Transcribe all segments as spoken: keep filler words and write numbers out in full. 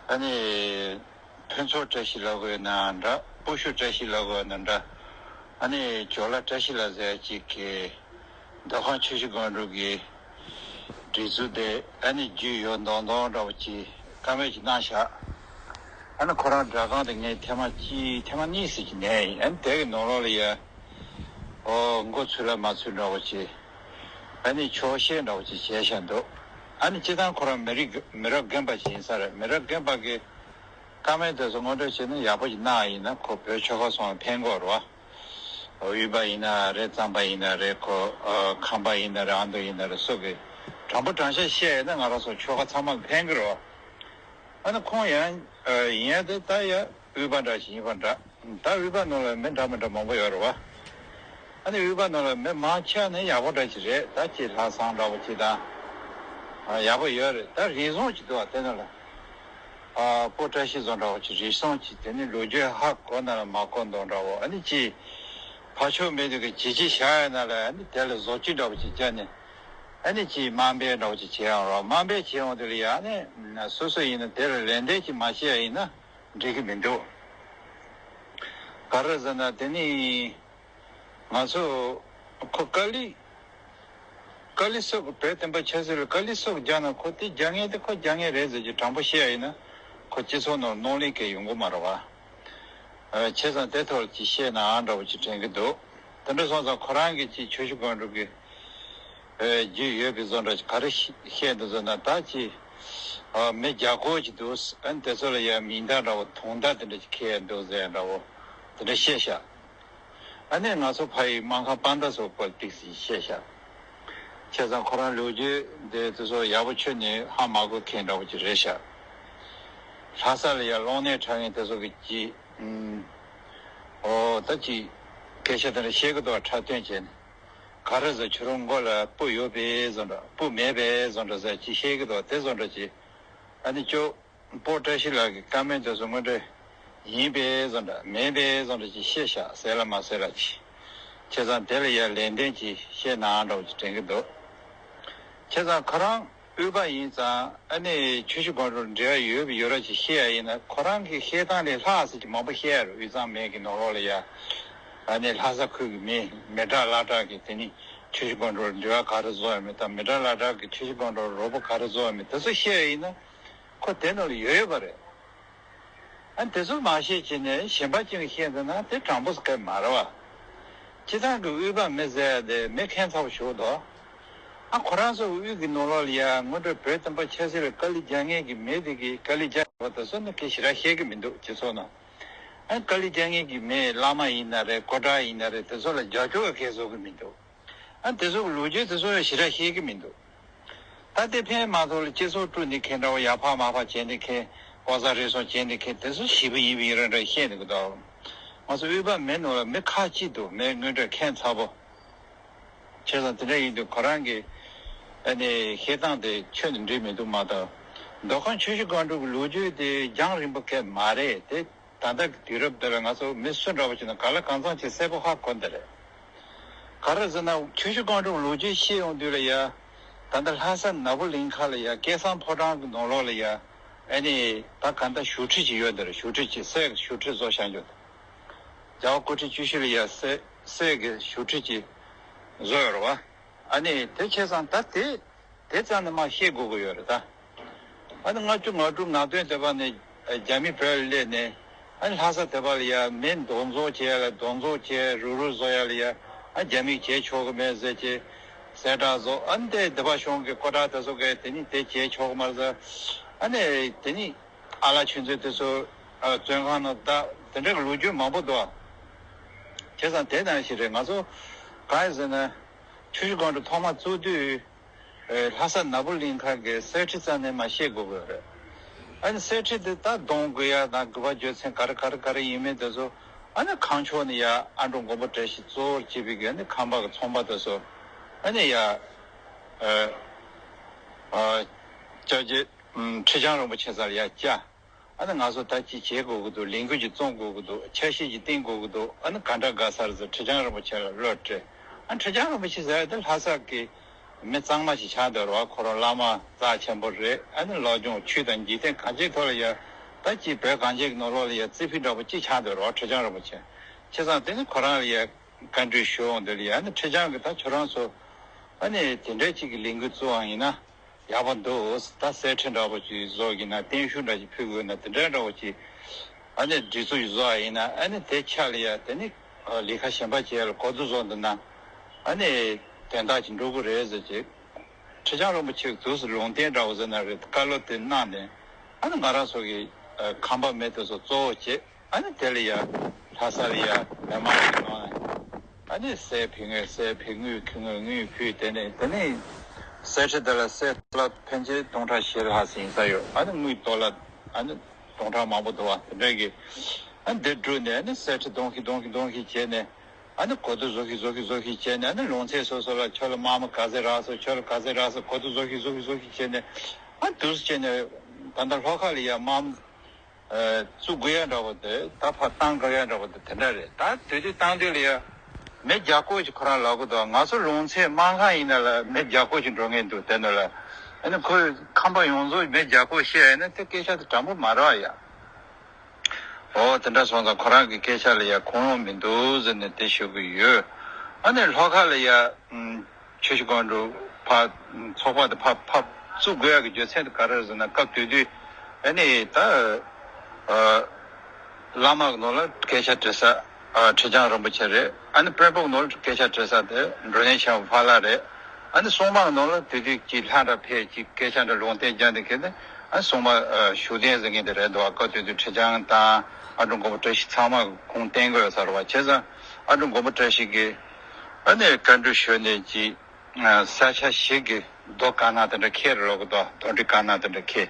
ཨ་ནི་ཕུན་ཚོགས་བཀྲ་ཤིས་ལབ་དགོས་ན་འདྲ། སྤོ་ཤུལ་བཀྲ་ཤིས་ལབ་དགོས་ན་འདྲ། ཨ་ནི་ཇོ་ལ་བཀྲ་ཤིས་ལགས་ཟེར་ཅིག་གིས་མདོ་ཁམས་ཆུ་བཞི་སྒང་དྲུག་གི་སྒྲིག་འཛུགས་དེ་ཨ་ནི་རྒྱུས་ཡོད་མདོག་མདོག་འདྲ་བོ་ཅིག་བཀའ་མོལ་ཅིག་གནང་བཞག་ཨ་ནི་ཁོ་རང་སྒྲ་སྒང་དེ་ངས་ཐེངས་མ་གཅིག་ཐེངས་མ་གཉིས་ཙམ་ཅིག་ཉན་ཡིན། ཨ་ནི་དེ་གི་ནང་ལོགས་ལ་ཡ། ཨོ་མགོ་ཚོས་ལ་མ་ཚོས་འདྲ་བོ་ཅིག་ཨ་ནི་ཆོག་ཤེས་འདྲ་བོ་ཅིག་བྱས་བཞག་འདུག་ཨ་ནི་སྤྱིར་བཏང་ཁོ་རང་མི་རིགས་མི་རབས་རྒན་པ་ཅིག་ཡིན་ས་རེད། མི་རབས་རྒན་པ་གི་བཀའ་མོལ་དེ་ཚོ་ངོ་སྤྲོད་བྱས་ན་ཡག་པོ་ཅིག་གནང་ཡ་ཡིན་ན་ཁོ་བོད་ཆོལ་ཁ་གསུམ་ལ་ཕན་གྱི་ཡོད་རེད་བ། དབུས་པ་ཡིན་ན་རེད། གཙང་པ་ཡིན་ན་རེད། ཁོ་ཨ་ཁམས་པ་ཡིན་ན་རེད། ཨ་མདོ་ཡིན་ན་རེད། སོགས་ཀྱི་དྲང་པོ་དྲང་བཞག་བཤད་ཡ་ན་ང་རང་ཚོ་ཆོལ་ཁ་ཚང་མ་ལ་ཕན་གྱི་རེད་བ། ཨ་ནི་ཁོང་ཡང་ཨ་ཡིན་ཡ་དེ་ད་ཡ་དབུས་པ་འདྲ་ཞིག་ཡིན་པ་འདྲ། ད་དབུས་པ་ནང་ལ་མི་འདྲ་མི་འདྲ་མང་པོ་ཡོད་རེད་བ། ཨ་ནི་དབུས་པ་ནང་ལ་མི་མང་ཆེ་བ་ནི་ཡག་པོ་འདྲ་ཞིག་རེད། ད་ཅིག་ལྷག་བསམ་འདྲ་བོ་ཅིག་དང་ཨ་ཡག་པོ་ཡོད་རེད། ད་རིགས་བཟང་ཅིག་འདུག་བ། དེ་ནང་ལ་ཨ་སྤོ་བཀྲ་ཤིས་བཟང་འདྲ་བོ་ཅིག་རིགས་བཟང་ཅིག་དེ་ནི་ལོ་རྒྱུས་ཧ་གོ་ན་ལ་མ་གོ་མདོག་འདྲ་བོ། ཨ་ནི་ཅིག་ཕར་ཕྱོགས་མི་དེ་གི་བྱས་རྗེས་བཞག་ཡ་ན་ལ་ཨ་ནི་དེ་ལ་བཟོ་བཅོས་འདྲ་བོ་ཅིག་བརྒྱབ་ནས། ཨ་ནི་ཅིག་དམའ་འབེབས་འདྲ་བོ་ཅིག་བྱེད་ཡོང་རོགས། དམའ་འབེབས་བྱེད་ཡོང་དུས་ལ་ཡ་ཨ་ནི་སོ་སོ་ཡིན་ན་དེ་ལ་ལན་འདེབས་ཅིག་མ་བྱེད་ཡ་ཡིན་ན་འགྲིག་གི་མི་འདུག་ག་རེ་ཟེར་ན་དེ་ནི་ང་ཚོ་ཁོ་ཀ་ལི་ཀ་ལི་སོགས་བོད་བསྟན་པ་ཆབ་སྲིད་ལ་ཀ་ལི་སོགས་རྒྱག་ན་ཁོ་དེ་རྒྱག་མཁན་དེ་ཁོ་རྒྱག་མཁན་རེད་ཟེར་གྱི་དྲང་པོ་བཤད་ཡ་ཡིན་ན་ཁོ་སྤྱི་ཚོགས་ནང་གནོད་ལན་གང་ཡོང་གི་མ་རེད་བ། ཨ་བྱས་ཙང་དེ་ཐོག་ལ་ཅིག་བཤད་ན་ཨ་འདྲ་བོ་ཅིག་དྲན་གྱི་འདུག་དེ་འདྲ་སོང་ཙང་ཁོ་རང་གིས་ཅིག་ཆུ་བཞི་སྒང་དྲུག་གི་ཨ་རྒྱུས་ཡོད་པའི་བཟོ་འདྲ་ཅིག་ག་རེ་བཤད་འདུག་ཟེར་ན། ད་ཅིག་ཨ་མི་རྒྱ་སྐོར་ཅིག་འདུག་ཨ་ནི་དེ་ཚོ་ལ་ཡང་མིང་བརྡ་འདྲ་བོ་དུང་བརྡ་དེ་འདྲ་ཅིག་འཁེལ་ཡ་འདུག་ཟེར་ཡ་འདྲ་བོ་དེ་འདྲ་བཤད་ཤག་ཨ་ནི་ང་ཚོ་ཕ་ཡི་སྨར་ཁམས་དཔའ་མཐའ་སོགས་པོ་ཏིག་ཙམ་བཤད་ཤག་བྱས་ཙང་ཁོ་རང་ལོ་རྒྱུས་འདི་དེ་ཚོ་ཡག་པོ་ཁྱོན་ནས་ཧ་མ་གོ་མཁན་འདྲ་བོ་ཅིག་རེད་ཤག་ལྷ་ས་ལ་ཡང་གློག་བརྙན་འཁྲབ་མཁན་དེ་ཚོ་གི་ཅིག་ཨུམ། ཨོ་ད་ཅིག་སྐད་ཆ་དེ་འདྲ་བཤད་གི་འདུག་འཁྲབ་སྟོན་བྱས་ནས། ག་རེ་ཟེར། ཁྱོད་རང་མགོ་ལ་སྤུ་ཡོད་པས་བཟོ་འདྲ་སྤུ་མེད་པས་བཟོ་འདྲ་ཟེར་ཅིག་བཤད་གི་འདུག་དེ་བཟོ་འདྲ་ཅིག་ཨ་ནི་ཅོ། སྤོ་བཀྲ་ཤིས་ལགས་ཀྱི་བཀའ་མོལ་དེ་ཚོ་དངོས་འབྲེལ་ཡིན་པས་བཟོ་འདྲ་མིན་པས་བཟོ་འདྲ་ཅིག་བཤད་ཤག་ཟེར་ལ་མ་ཟེར་ལ་ཅིག་བྱས་ཙང་དེ་ལ་ཡ་ལན་འདེབས་ཅིག་བཤད་ན་འདྲ་བོ་ཅིག་དྲན་གི་འདུག་བྱས་ཙང་ཁོ་རང་དབུས་པ་ཡིན་ཙང་ཨ་ནི་ཆུ་བཞི་སྒང་དྲུག་འབྲེལ་བ་ཡོད་པའི་ཡོད་ར་ཅིག་བཤད་ཡ་ཡིན་ན་ཁོ་རང་གི་བཤད་སྟངས་ལས་ལྷག་ཟེར་གྱི་མང་པོ་བཤད་ཡ་རེད། དབུས་གཙང་མའི་གི་ནང་ལོགས་ལ་ཡ་ཨ་ནི་ལྷ་ས་ཁུལ་གྱི་མི་མི་དྲག་བླ་དྲག་གི་དེ་ནི་ཆུ་བཞི་སྒང་དྲུག་འབྲེལ་བ་ག་རེ་བཟོ་ཡ་མེད་དང་མི་དྲག་བླ་དྲག་གི་ཆུ་བཞི་སྒང་དྲུག་རོགས་པ་ག་རེ་བཟོ་ཡ་མེད་དེ་ཚོ་བཤད་ཡ་ཡིན་ན། ཁོ་དེ་ནང་ལ་ཡོད་ཡོད་པ་རེད། ཨ་དེ་ཚོ་མ་བཤད་བྱས་ནས་གཞན་པ་ཅིག་གིས་བཤད་འདུག་ན་དེ་དྲང་པོ་སྐད་མ་རེད་བ། སྤྱིར་བཏང་གི་དབུས་པ་མི་ཟེར་ཡ་དེ་མི་ཁྱད་མཚར་པོ་ཞིག་འདུག་ཨ་ཁོ་རང་ཚོ་དབུས་ཀྱི་ནང་ལོགས་ལ་ཡ་དངོས་འབྲེལ་བོད་བསྟན་པ་ཆབ་སྲིད་ལ་དཀའ་ལས་རྒྱག་མཁན་གྱི་མི་དེ་གིས་དཀའ་ལས་རྒྱག་པ་དེ་ཚོ་ནི་སྐད་ཞེ་དྲག་བཤད་ཀྱི་མི་འདུག་སྤྱི་ཚོགས་ནང་། ཨ་དཀའ་ལས་རྒྱག་མཁན་གྱི་མི་བླ་མ་ཡིན་ན་རེད། སྐུ་དྲག་ཡིན་ན་རེད། དེ་ཚོ་ལ་རྒྱབ་སྐྱོར་བ་སྐད་བཟོ་གི་མི་འདུག་ཨ་དེ་ཚོ་གི་ལོ་རྒྱུས་དེ་ཚོ་ཡང་ཞེ་དྲག་ཤེས་ཀྱི་མི་འདུག་ད་དེ་ཕན་མ་ཐོགས་ལ་སྤྱི་ཚོགས་དཀྲུག་ནས་མཁན་འདྲ་བོ་ཡར་ཕར་མར་ཕར་བྱས་ནས་མཁན་ཨོ་ཟ་རེ་སོང་བྱས་ནས་མཁན་དེ་ཚོ་ཞེ་པོ་ཡིན་པ་ཡིན་ར་འདྲ་བཤད་འདུག་གི་འདུག་ང་ཚོ་དབུས་པ་མི་ནང་ལ་མི་ཁག་གཅིག་འདུག་མི་དངོས་འབྲེལ་ཁྱད་མཚར་པོ། བྱས་ཙང་དེ་འདྲ་ཡིན་དུས་ཁོ་རང་གི་ཨ་ནི་བཤད་སྟངས་དེ་ཁྱོན་ནས་འགྲིག་མི་འདུག་མ་གཏོགས། མདོ་ཁམས་ཆུ་བཞི་སྒང་དྲུག་གི་ལོ་རྒྱུས་དེ་རྒྱང་རིང་པོ་གང་མ་རེད་དེ། ད་ལྟ་གི་དུས་རབས་འདི་ལ་ང་ཚོ་མི་སུ་འདྲ་བོ་ཞིག་ན་ག་ལ་གང་འཚམ་ཞིག་གསལ་པོ་ཧ་གོ་འདི་རེད། ག་རེ་ཟེར་ན་ཆུ་བཞི་སྒང་དྲུག་ལོ་རྒྱུས་བཤད་ཡོང་དུས་ལ་ཡ། ད་ལྟ་ལྷ་ས་ནག་པོ་གླིང་ཁ་ལ་ཡ་སྐལ་བཟང་ཕོ་བྲང་གི་ནང་ལོགས་ལ་ཡ། ཨ་ནི་ད་ག་ད་བཞུགས་ཁྲི་ཅིག་ཡོད་འདི་རེད། བཞུགས་ཁྲི་ཅིག་གསེར་གྱི་བཞུགས་ཁྲི་བཟོ་བཞག་རྒྱུ་དང་། རྒྱལ་བ་སྐུ་ཕྲེང་བཅུ་བཞི་ལ་ཡ་གསེར་གསེར་གྱི་བཞུགས་ཁྲི་ཅིག་བཟོ་ཡོད་རེད་བ། ཨ་ནི་དེ་བྱས་ཙང་ད་དེ་དེ་རྩ་ནས་མར་བཤད་དགོས་ཀྱི་ཡོད་རེད་ད། ཨ་ནི་ལྔ་བཅུ་ང་དྲུག་ང་བདུན་དེ་བར་ནས་རྒྱ་མི་བོད་ལ་སླེབས་ནས་ཨ་ནི་ལྷ་ས་དེ་བར་ལ་ཡ་མི་གདོང་བཟོ་བྱས་ལ་གདོང་བཟོ་བྱས་རུ་རུ་བཟོ་ཡ་ལ་ཡ་ཨ་རྒྱ་མིས་བྱས་ཆོག་གི་མེད་ཟེར་བྱས་གསལ་བསྒྲགས་བཟོ། ཨ་ནི་དེ་སྡེ་པ་གཞུང་གི་སྐུ་དྲག་དེ་ཚོ་གིས་དེ་ནི་དེ་བྱས་ཆོག་གི་མ་རེད་ཟེར། ཨ་ནི་དེ་ནི་ཨ་ལགས་ཆོས་མཛད་དེ་ཚོ་བཙོན་ཁང་ནང་བདག་དེ་འདྲ་གི་ལོ་རྒྱུས་མང་པོ་འདུག་བྱས་ཙང་དེ་ནང་བཞིན་རེད། ང་ཚོ་གང་ཡིན་ཟེར་ན་ཆུ་བཞི་སྒང་དྲུག་ཐོག་མར་བཙུགས་དུས། ལྷ་ས་ནག་པོ་གླིང་ཁ་གི་གསེར་ཁྲི་རྩ་ནས་མར་བཤད་དགོས་ཀྱི་ཡོད་རེད། ཨ་ནི་གསེར་ཁྲི་འདི་ད་གདོང་དགོས་ཡ་དང་དགོས་པ་བརྗོད་མཚམས་ག་རེ་ག་རེ་ག་རེ་ཡིན་མིན་དེ་ཚོ་ཨ་ནི་གངས་ཕྱོགས་ནས་ཡ་ཨ་འབྲུག་མགོན་པོ་བཀྲ་ཤིས་གཙོ་བོར་བྱས་པའི་གི་ཨ་ནི་ཁམས་པ་གི་ཚོང་པ་དེ་ཚོ་ཨ་ནི་ཡ་ཨ་ཨ་སྐྱབས་རྗེ་ཁྲི་བྱང་རིན་པོ་ཆེ་རྩ་ལ་ཡ་བཅར། ཨ་ནི་ང་ཚོ་ད་ཅི་བྱེད་དགོས་ཀྱི་འདུག་ལས་འགུལ་ཅིག་བརྩོན་དགོས་ཀྱི་འདུག་འཆར་གཞི་ཅིག་བཏིང་དགོས་ཀྱི་འདུག་ཨ་ནི་ག་འདྲ་དགའ་ས་རེད་ཟེར་ཁྲི་བྱང་རིན་པོ་ཆེ་ལ་བློ་སྤྲད། ཨ་ཁྲི་བྱང་རིན་པོ་ཆེ་ཟེར་ཡ་དེ་ལྷ་ས་གི་མི་གཙང་མ་ཞིག་ཆགས་བསྡད་རེད་བ། ཁོ་རང་བླ་མ་རྩ་ཆེན་པོ་རེད། ཨ་ནི་སློབ་སྦྱོང་ཆོས་དང་འཇིག་རྟེན་གང་ཅིའི་ཐོག་ལ་ཡ་ ད་ཅིག་བོད་གངས་ཅན་གྱི་ནང་ལོགས་ལ་ཡ་རྩེ་ཕུད་འདྲ་པོ་ཅིག་ཆགས་འདུག་རོ། ཁྲི་བྱང་རིན་པོ་ཆེ། བྱས་ཙང་དེ་ནི་ཁོ་རང་ལ་ཡ་བཀའ་འདྲི་ཞུ་འོང་དུས་ལ་ཡ་ནི་ཁྲི་བྱང་གི་ད་ཁྱོད་རང་ཚོ་ཨ་ནི་དེ་འདྲའི་ཅིག་གི་ལས་འགུལ་བཙུགས་པ་ཡིན་ན་ཡག་པོ་འདུག་ད་གསེར་ཁྲི་འདྲ་པོ་ཅིག་བཟོ་གི་ན་བརྟན་བཞུགས་འདྲ་ཅིག་ཕུལ་དགོས་ན་དེ་འདྲའི་འདྲ་པོ་ཅིག་ཨ་ནི་སྒྲིག་འཛུགས་ཅིག་བཟོ་བ་ཡིན་ན་ཨ་ནི་དེ་ཆ་ལ་ཡ་དེ་ནི་ལས་ཀ་གཞན་པ་བྱེད་ཡ་ལ་གོ་བསྡུར་བཟོ་འདུག་ན་ཨ་ནི་དོན་དག་ཅིག་འགྲོ་གི་རེད་ཟེར་ཅིག་ཁྲི་བྱང་རིན་པོ་ཆེ་གི་དུས་སུ་ལུང་བསྟན་འདྲ་པོ་ཟེར་ན་རེད། བཀའ་སློབ་དེ་གནང་ནས་ཨ་ནི་ང་རང་ཚོ་གི་ཁང་པ་མེ་དེ་ཚོ་གཙོ་བོ་བྱེད། ཨ་ནི་དེ་ལ་ཡ་ལྷ་ས་ལ་ཡ་མི་མང་གི་ནང་ནས་ཨ་ནི་གསེར་ཕུལ་ངེས་གསེར་ཕུལ། དངུལ་ཕུལ་ངེས་དངུལ་ཕུལ། དེ་ནས་དེ་ནས་གསེར་ཁྲི་དེ་ལ་གསེར་ཏོ་ལ་ཕན་ཆད་སྟོང་ཕྲག་བཞི་ལྷག་ཟིན་ས་ཡོད། ཨ་ནི་དངུལ་ཏོ་ལ་ཨ་ནི་སྟོང་ཕྲག་མང་པོ་འདུག་བ། དེ་འདྲ་གི་ཨ་ནི་དེ་བསྒྲུབས་ནས་ཨ་ནི་གསེར་ཁྲི་སྟོང་གི་སྟོང་གི་སྟོང་གི་བྱས་ནས། ཨ་ནི་གོ་བསྡུར་བཟོ་གི་བཟོ་གི་བཟོ་གི་བྱས་ནས་ཨ་ནི་ལུང་ཚན་སོ་སོ་ལ་ཁྱོད་ལ་དམག་མི་ག་ཚད་རག་སོང་། ཁྱོད་ལ་ག་ཚད་རག་སོང་། གོ་བསྡུར་བཟོ་གི་བཟོ་གི་བཟོ་གི་བྱས་ནས་ཨ་ནི་དུས་སུ་བྱས་ནས་ད་ལྟ་ལྷོ་ཁ་ལ་ཡ་དམག་མི་བཙུགས་དགོས་ཡ་འདྲ་པོ་དེ་ད་ཕར་བཏང་དགོས་ཡ་འདྲ་པོ་དེ་དེ་འདྲ་རེད། ད་དུས་དུས་བཏང་དུས་ལ་ཡ་མི་བརྒྱ་སྐོར་ཅིག་ཁོ་རང་ལབ་གི་འདུག་ང་ཚོ་ལུང་ཚན་དམག་ཁང་ཡིན་ན་ལ་མི་བརྒྱ་སྐོར་ཅིག་འགྲོ་ངེས་འདུག་དེ་ནི་ལ་ཨ་ནི་ཁོས་ཁང་པ་ཡོངས་རྫོགས་མི་བརྒྱ་སྐོར་བཤད་ཡ་ན་དེ་སྐད་ཆ་དེ་དྲང་པོ་མ་རེད་ཡ། ཨོ་དེ་འདྲ་སོང་ཙང་ཁོ་རང་གི་སྐད་ཆ་ལ་ཡ་ཁུངས་ལུང་མི་འདུག་ཟེར་ནས་དེ་ཞུ་གི་ཡོད། ཨ་ནི་ལྷོ་ཁ་ལ་ཡ་ཨམ་ཆུ་བཞི་སྒང་དྲུག་ཕར་ཚོགས་པ་དེ་ཕར་ཕར་བཙུགས་དགོས་ཡ་གི་རྒྱུ་མཚན་དེ་ག་རེ་རེད་ཟེར་ན། སྐབས་དེ་དུས་ཨ་ནི་ད་ཨ་བླ་མ་གི་ནང་ལ་སྐད་ཆ་དྲི་ས་ཨ་ཁྲི་བྱང་རིན་པོ་ཆེ་རེད། ཨ་ནི་དཔོན་པོ་གི་ནང་ལ་སྐད་ཆ་དྲི་ས་དེ་མགྲོན་གནས་ཆེན་པོ་ཕ་ལྷ་རེད། ཨ་ནི་སྲུང་མ་གི་ནང་ལ་དེ་དུས་ཀྱི་ལྷ་འདྲ་ཕེབས་ཀྱི་སྐད་ཆ་འདྲ་ལུང་བསྟན་རྒྱག་འདི་གལ་ཏེ་ཨ་སྲུང་མ་ཨ་བཞུགས་གདན་ཟེར་མཁན་དེ་རེད་འདུག་ཨ་སྐབས་དེ་དུས་ཁྲི་བྱང་དང་ཨ་འབྲུག་མགོན་པོ་བཀྲ་ཤིས་ཚང་མ་ཁུངས་བསྟན་དགོས་ས་རེད་བ། བྱས་ཙང་ཨ་འབྲུག་མགོན་པོ་བཀྲ་ཤིས་ཀྱིས་ཨ་ནི་བཀའ་འདྲི་ཞུས་ནས་ཀྱི་ས་ཆ་ཞིག་གི་རྡོ་དཀར་ནག་དེ་འདྲ་ཁེལ་རེད་ལབ་གི་འདུག་རྡོ་འདྲི་དཀར་ནག་དེ་འདྲ་ཁེལ།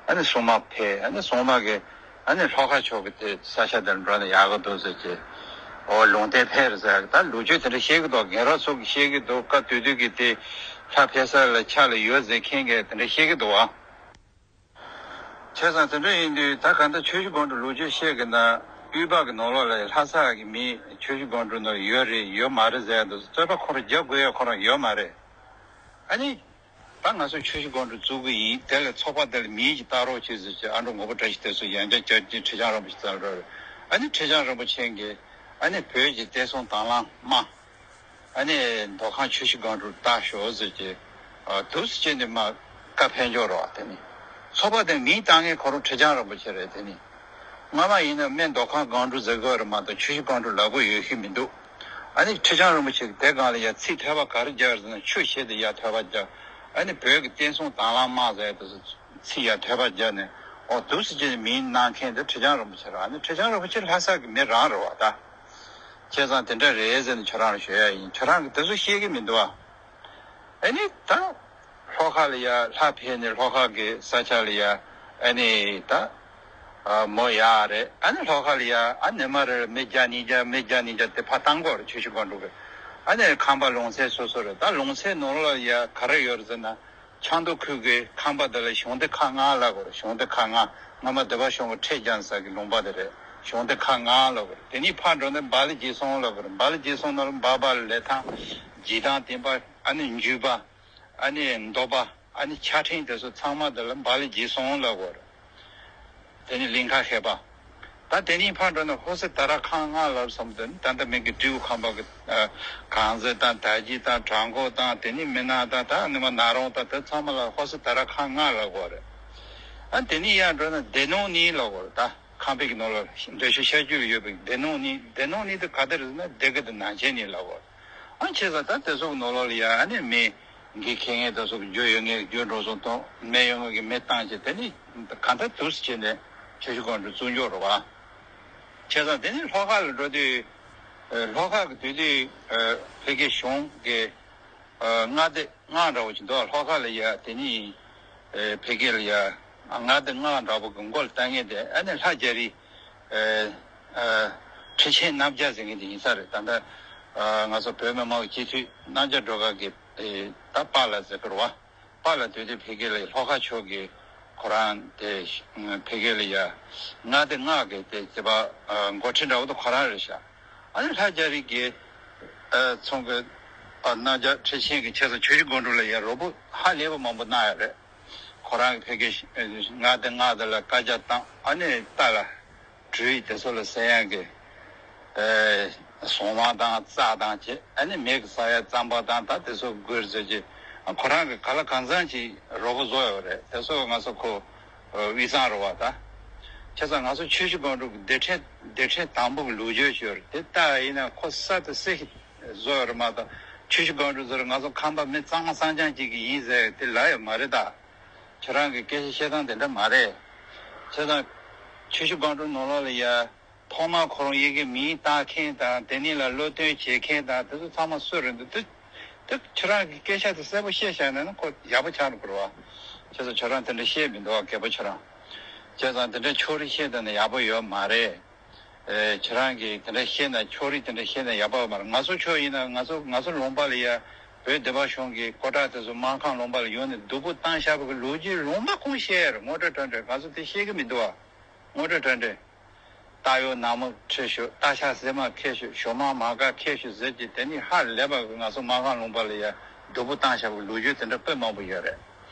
ཨ་ནི་སྲུང་མ་ཕེབས། ཨ་ནི་སྲུང་མ་གིས་ཨ་ནི་ལྷོ་ཁ་ཕྱོགས་ཀྱི་དེ་ས་ཆ་དེར་འགྲོ་ན་ཡག་གི་འདུག་ཟེར་གྱི། ཨོ་ལུང་བསྟན་ཕེབས་རེད་ཟེར་གི། ད་ལོ་རྒྱུས་དེ་འདྲ་བཤད་གི་འདུག་རྒན་རབས་ཚོ་གིས་བཤད་གི་འདུག་སྐབས་དེ་དུས་ཀྱི་དེ་ལྷ་ཕེབས་ས་ལ་ཆ་ལ་ཡོད་ཟེར་མཁན་གྱིས་དེ་འདྲ་བཤད་གི་འདུག་ཨ། བྱས་ཙང་དེ་འདྲ་ཡིན་དུས་ད་ག་འདྲ་ཆུ་བཞི་སྒང་དྲུག་ལོ་རྒྱུས་བཤད་གི་ན་དབུས་པ་གི་ནང་ལོགས་ལ་ལྷ་ས་གི་མི་ཆུ་བཞི་སྒང་དྲུག་ནང་ཡོད་རེད་ཡོད་མ་རེད་ཟེར་ཡ་འདུག་རྩོད་པ་ཁོ་རང་རྒྱག་དགོས་ཡ་ཁོ་རང་ཡོད་མ་རེད། ཨ་ནི། ད་ང་ཚོ་ཆུ་བཞི་སྒང་དྲུག་བཙུགས་གི་ཡིན། དེ་ལ་ཚོགས་པ་དེ་ལ་མིང་ཅིག་བཏགས་རོགས་བྱེད་ཟེར་བྱས་ཨ་འབྲུག་མགོན་པོ་བཀྲ་ཤིས་དེ་ཚོ་ཡང་བསྐྱར་བསྐྱར་གྱིས་ཁྲི་བྱང་རིན་པོ་ཆེ་རྩར་འགྲོ་རེད། ཨ་ནི་ཁྲི་བྱང་རིན་པོ་ཆེ་གིས་ཨ་ནི་བོད་ཀྱི་བསྟན་སྲུང་དྭང་བླངས་དམག་ཨ་ནི་མདོ་ཁམས་ཆུ་བཞི་སྒང་དྲུག་བཏགས་ཤོག་ཟེར་གྱི་ཨ་དུས་སུ་བྱས་ནས་མ་བཀའ་ཕེབས་འཇོག་རོགས། དེ་ནི་ཚོགས་པ་དེ་མིང་བཏགས་མཁན་ཁོ་རང་ཁྲི་བྱང་རིན་པོ་ཆེ་རེད། དེ་ནི། སྔ་མ་ཡིན་ན་སྨད་མདོ་ཁམས་སྒང་དྲུག་ཟེར་དགོས་རེད་མ་གཏོགས་ཆུ་བཞི་སྒང་དྲུག་ལབ་དགོས་ཡོད་ཤེས་མི་འདུག་ཨ་ནི་ཁྲི་བྱང་རིན་པོ་ཆེ་གིས་དེ་སྒང་ལ་ཡ་ཚིག་ཐོས་པ་ག་རེ་རྒྱག་ཟེར་ན་ཆུ་བཞི་དེ་ཡ་ཐོས་པ་རྒྱག་ཨ་ནི་བོད་ཀྱི་བསྟན་སྲུང་དྭང་བླངས་དམག་ཟེར་ཡ་དེ་ཚོ་ཚིག་ཡ་ཐོས་པ་རྒྱག་ནས་ཨོ་དུས་སུ་བྱས་ནས་མིང་གནང་མཁན་དེ་ཁྲི་བྱང་རིན་པོ་ཆེ་རེད། ཨ་ནི་ཁྲི་བྱང་རིན་པོ་ཆེ་ལྷ་ས་གི་མི་རང་རེད་བ་ད། བྱས་ཙང་དེ་འདྲ་རེད་ཟེར་ནས་ཁྱོད་རང་ལ་ཞུ་ཡ་ཡིན། ཁྱོད་རང་གིས་དེ་ཚོ་ཤེས་ཀྱི་མི་འདུག་ཨ། ཨ་ནི་ད་ལྷོ་ཁ་ལ་ཡ་ལྷ་ཕེབས་ནས་ལྷོ་ཁ་གི་ས་ཆ་ལ་ཡ་ཨ་ནི་ད་ཨ་མོ་ཡག་རེད། ཨ་ནི་ལྷོ་ཁ་ལ་ཡ་ཨ་ནི་མ་རེད་མི་བརྒྱ་ཉིས་བརྒྱ་མི་བརྒྱ་ཉིས་བརྒྱ་དེ་ཕར་བཏང་དགོས་རེད། ཆུ་བཞི་སྒང་དྲུག་གི་ཨ་ནི་ཁང་པ་ལུང་ཚན་སོ་སོ་རེད། ད་ལུང་ཚན་ནང་ལ་ཡ་ག་རེ་ཡོད་རེད་ཟེར་ན་ཆབ་མདོ་ཁུལ་གི་ཁང་པ་དེ་ལ་གཞུང་སྡེ་ཁག་ལྔ་ལབ་དགོས་རེད། གཞུང་སྡེ་ཁག་ལྔ་སྔ་མ་སྡེ་པ་གཞུང་གི་ཁྲལ་རྒྱག་ས་གི་ལུང་པ་དེ་རེད། གཞུང་སྡེ་ཁག་ལྔ་ལབ་དགོས་རེད། དེ་ནས་ཕར་འགྲོ་ན་འབའ་ལི་རྗེ་ཚང་ལབ་དགོས་རེད། འབའ་ལི་རྗེ་ཚང་ནང་ལ་འབའ་འབའ་ལི་ལི་ཐང་རྗེ་ཐང་བསྟན་པ་ཨ་ནི་འཇུ་པ། ཨ་ནི་མདོ་པ། ཨ་ནི་ཆ་ཕྲེང་དེ་ཚོ་ཚང་མ་དེ་ལ་འབའ་ལི་རྗེ་ཚང་ལབ་དགོས་རེད། དེ་ནི་གླིང་ཁ་མཁས་པ། ད་དེ་ནི་ཕར་འགྲོ་ན་ཧོར་སེ་ད་ར་ཁང་ལྔ་ལབ་བསམ་དུས་ད་ལྟ་མི་གི་སྤྲེའུ་ཁང་པ་གི་ཨ་གངས་རྫི་དང་དར་རྒྱས་དང་བྲག་འགོ་དང་དེ་ནི་མི་ནག་དང་ད་ནི་མ་ན་རོང་དང་དེ་ཚང་མ་ལ་ཧོར་སེ་ད་ར་ཁང་ལྔ་ལབ་དགོས་རེད། ཨ་དེ་ནི་ཡར་འགྲོ་ན་སྡེ་སྣོད་གཉིས་ལབ་དགོས་རེད། ད་ཁང་པའི་གི་ནང་ལ་འདོད་ཆུ་ཤར་རྒྱུད་ལ་ཡོད་པའི་སྡེ་སྣོད་གཉིས། སྡེ་སྣོད་གཉིས་དེ་ག་དེ་རེད་ཟེར་ན་སྡེ་དགེ་དང་ནང་ཆེན་གཉིས་ལབ་དགོས་རེད། ཨ་བྱས་ཙང་ད་དེ་ཚོ་གི་ནང་ལོགས་ལ་ཡ་ཨ་ནི་མི་འགན་འཁྱེར་མཁན་དེ་ཚོ་གི་རྒྱུ་ཡོད་མཁན་གྱི་རྒྱུ་འགྲོ་སོང་དང་མི་ཡོད་མཁན་གྱི་མི་བཏང་བྱས་དེ་ནི་གང་ལྟར་དུས་སུ་བྱས་ནས་ཆུ་བཞི་སྒང་དྲུག་བཙུགས་འཇོག་རེད་བ། བྱས་ཙང་དེ་ནི་ལྷོ་ཁ་ལ་འགྲོ་དུས་ལྷོ་ཁ་གི་དུས་དུས་ཕ་གི་གཞུང་གི་མངའ་སྡེ་ལྔ་འདྲ་བོ་ཅིག་འདུག་ལྷོ་ཁ་ལ་ཡ་དེ་ནི་ཕ་གི་ལ་ཡ་མངའ་སྡེ་ལྔ་འདྲ་བོ་གི་མགོ་ལ་བཏང་མཁན་དེ་ཨ་ནི་ལྷ་རྒྱ་རི། ཨ་ཨ་ཁྲི་ཆེན་རྣམ་རྒྱལ་ཟེར་མཁན་དེ་ཡིན་ས་རེད། ད་ལྟ་ཨ་ང་ཚོ་བོད་མི་མང་སྤྱི་འཐུས་རྣམ་རྒྱལ་སྒྲོལ་དཀར་གྱི་ཨེ་ད་པཱ་ལགས་ཟེར་གི་རེད་བ། པཱ་ལགས་དེ་དུས་ཕ་གི་ལ་ལྷོ་ཁ་ཕྱོགས་ཀྱི་ཁོ་རང་དེ་ཕ་གི་ལ་ཡ་མངའ་སྡེ་ལྔ་གི་དེ་སྤྱི་པ་ཨ་འགོ་ཁྲིད་འདྲ་བོ་དེ་ཁོ་རང་རེད་ཤག་ཨ་ནི་ལྷ་རྒྱ་རི་གི་ཨ་ཚང་གི་ཨ་རྣམ་རྒྱལ་ཁྲི་ཆེན་གྱི་ཆེད་དུ་ཆུ་བཞི་སྒང་དྲུག་ལ་ཡ་རོགས་པ་ཧ་ལས་པ་མང་པོ་གནང་ཡ་རེད། ཁོ་རང་གི་ཕ་གི་ང་དེ་ང་དེ་ལ་སྐད་ཆ་བཏང་ཨ་ནི་རྟ་ལ་གྲུ་ཡི་དེ་ཚོ་ལ་ཟེར་ཡག་གི་ཟོང་མ་དང་རྩྭ་དང་བྱས་ཨ་ནི་མེ་གི་ཟ་ཡ་རྩམ་པ་དང་ད་དེ་ཚོ་དགོས་ཟེར་གྱི་ཁོ་རང་གི་ག་ལ་གང་འཚམ་ཅིག་རོགས་པ་བཟོ་ཡོད་རེད། དེ་ཚོ་ང་ཚོ་ཁོ་དབུས་གཙང་རེད་བ་ད། བྱས་ཙང་ང་ཚོ་ཆུ་བཞི་སྒང་དྲུག་གི་སྡེ་ཕྲན་སྡེ་ཕྲན་དང་པོ་གི་ལོ་རྒྱུས་ཤིག་ཡོད་རེད། དེ་ལྟ་ཡིན་ན་ཁོ་ས་དེ་སེ་བཟོ་ཡོད་རེད་མ་གཏོགས་ཆུ་བཞི་སྒང་དྲུག་ཟེར་ང་ཚོ་ཁམས་པ་མི་གཙང་མ་གཙང་རྐྱང་གཅིག་གི་ཡིན་ཟེར་དེ་ལབ་ཡོད་མ་རེད་ད། ཁྱེད་རང་གི་སྐད་ཆ་བཤད་སྟངས་དེ་འདྲ་མ་རེད། བྱས་ཙང་ཆུ་བཞི་སྒང་དྲུག་ནང་ལོགས་ལ་ཡ། ཐོག་མར་ཁོ་རང་ཡི་གེ་མིང་བཏགས་མཁན་དང་དེ་ནས་ལ་སློབ་སྟོན་བྱེད་མཁན་དང་དེ་ཚོ་ཚང་མ་སུ་རེད་འདུག་དེ་དེ་ཁྱོད་རང་གི་སྐད་ཆ་དེ་གསལ་པོ་བཤད་བཞག་ན་ནི་ཁོ་ཡག་པོ་ཆགས་འགྲོ་གི་རེད་བ། བྱས་ཙང་ཁྱོད་རང་དེ་འདྲ་བཤད་མི་འདུག་བ་རྒད་པོ་ཁྱོད་རང་། བྱས་ཙང་དེ་འདྲ་ཕྱོགས་རིས་བཤད་བསྡད་ན་ཡག་པོ་ཡོད་མ་རེད། ཨེ་ཁྱོད་རང་གིས་དེ་འདྲ་བཤད་ན་ཕྱོགས་རིས་དེ་འདྲ་བཤད་ན་ཡག་པོ་ཡོད་མ་རེད། ང་ཚོ་ཕྱོགས་ཡིན་ན་ང་ཚོ་ང་ཚོ་ལུང་པ་ལ་ཡ་བོད་སྡེ་པ་གཞུང་གི་སྐོར་བྲག་དེ་ཚོ་སྨར་ཁམས་ལུང་པ་ལ་ཡོང་ནས་སྡུག་པོ་བཏང་བཞག་པ་གི་ལོ་རྒྱུས་ལུང་པ་ཁུངས་བཤད་ཡ་རེད། ངོ་སྤྲོད་དྲ་འདྲ་ང་ཚོ་དེ་ཤེས་ཀྱི་མི་འདུག་བ། ངོ་སྤྲོད་དྲ་འདྲེ། རྟ་གཡོག་ནག་མོ་ཁྲིད་ཤོག་རྟ་ཤ་ཟེ་མ་ཁྱེར་ཤོག་ཞོ་མང་མ་དཀར་ཁྱེར་ཤོག་ཟེར་གྱི་དེ་ནི་ཧ་ལས་པ་གི་ང་ཚོ་སྨར་ཁམས་ལུང་པ་ལ་ཡ་སྡུག་པོ་བཏང་བཞག་པའི་ལོ་རྒྱུས་དེ་འདྲ་དཔེ་མང་པོ་ཡོད་རེད།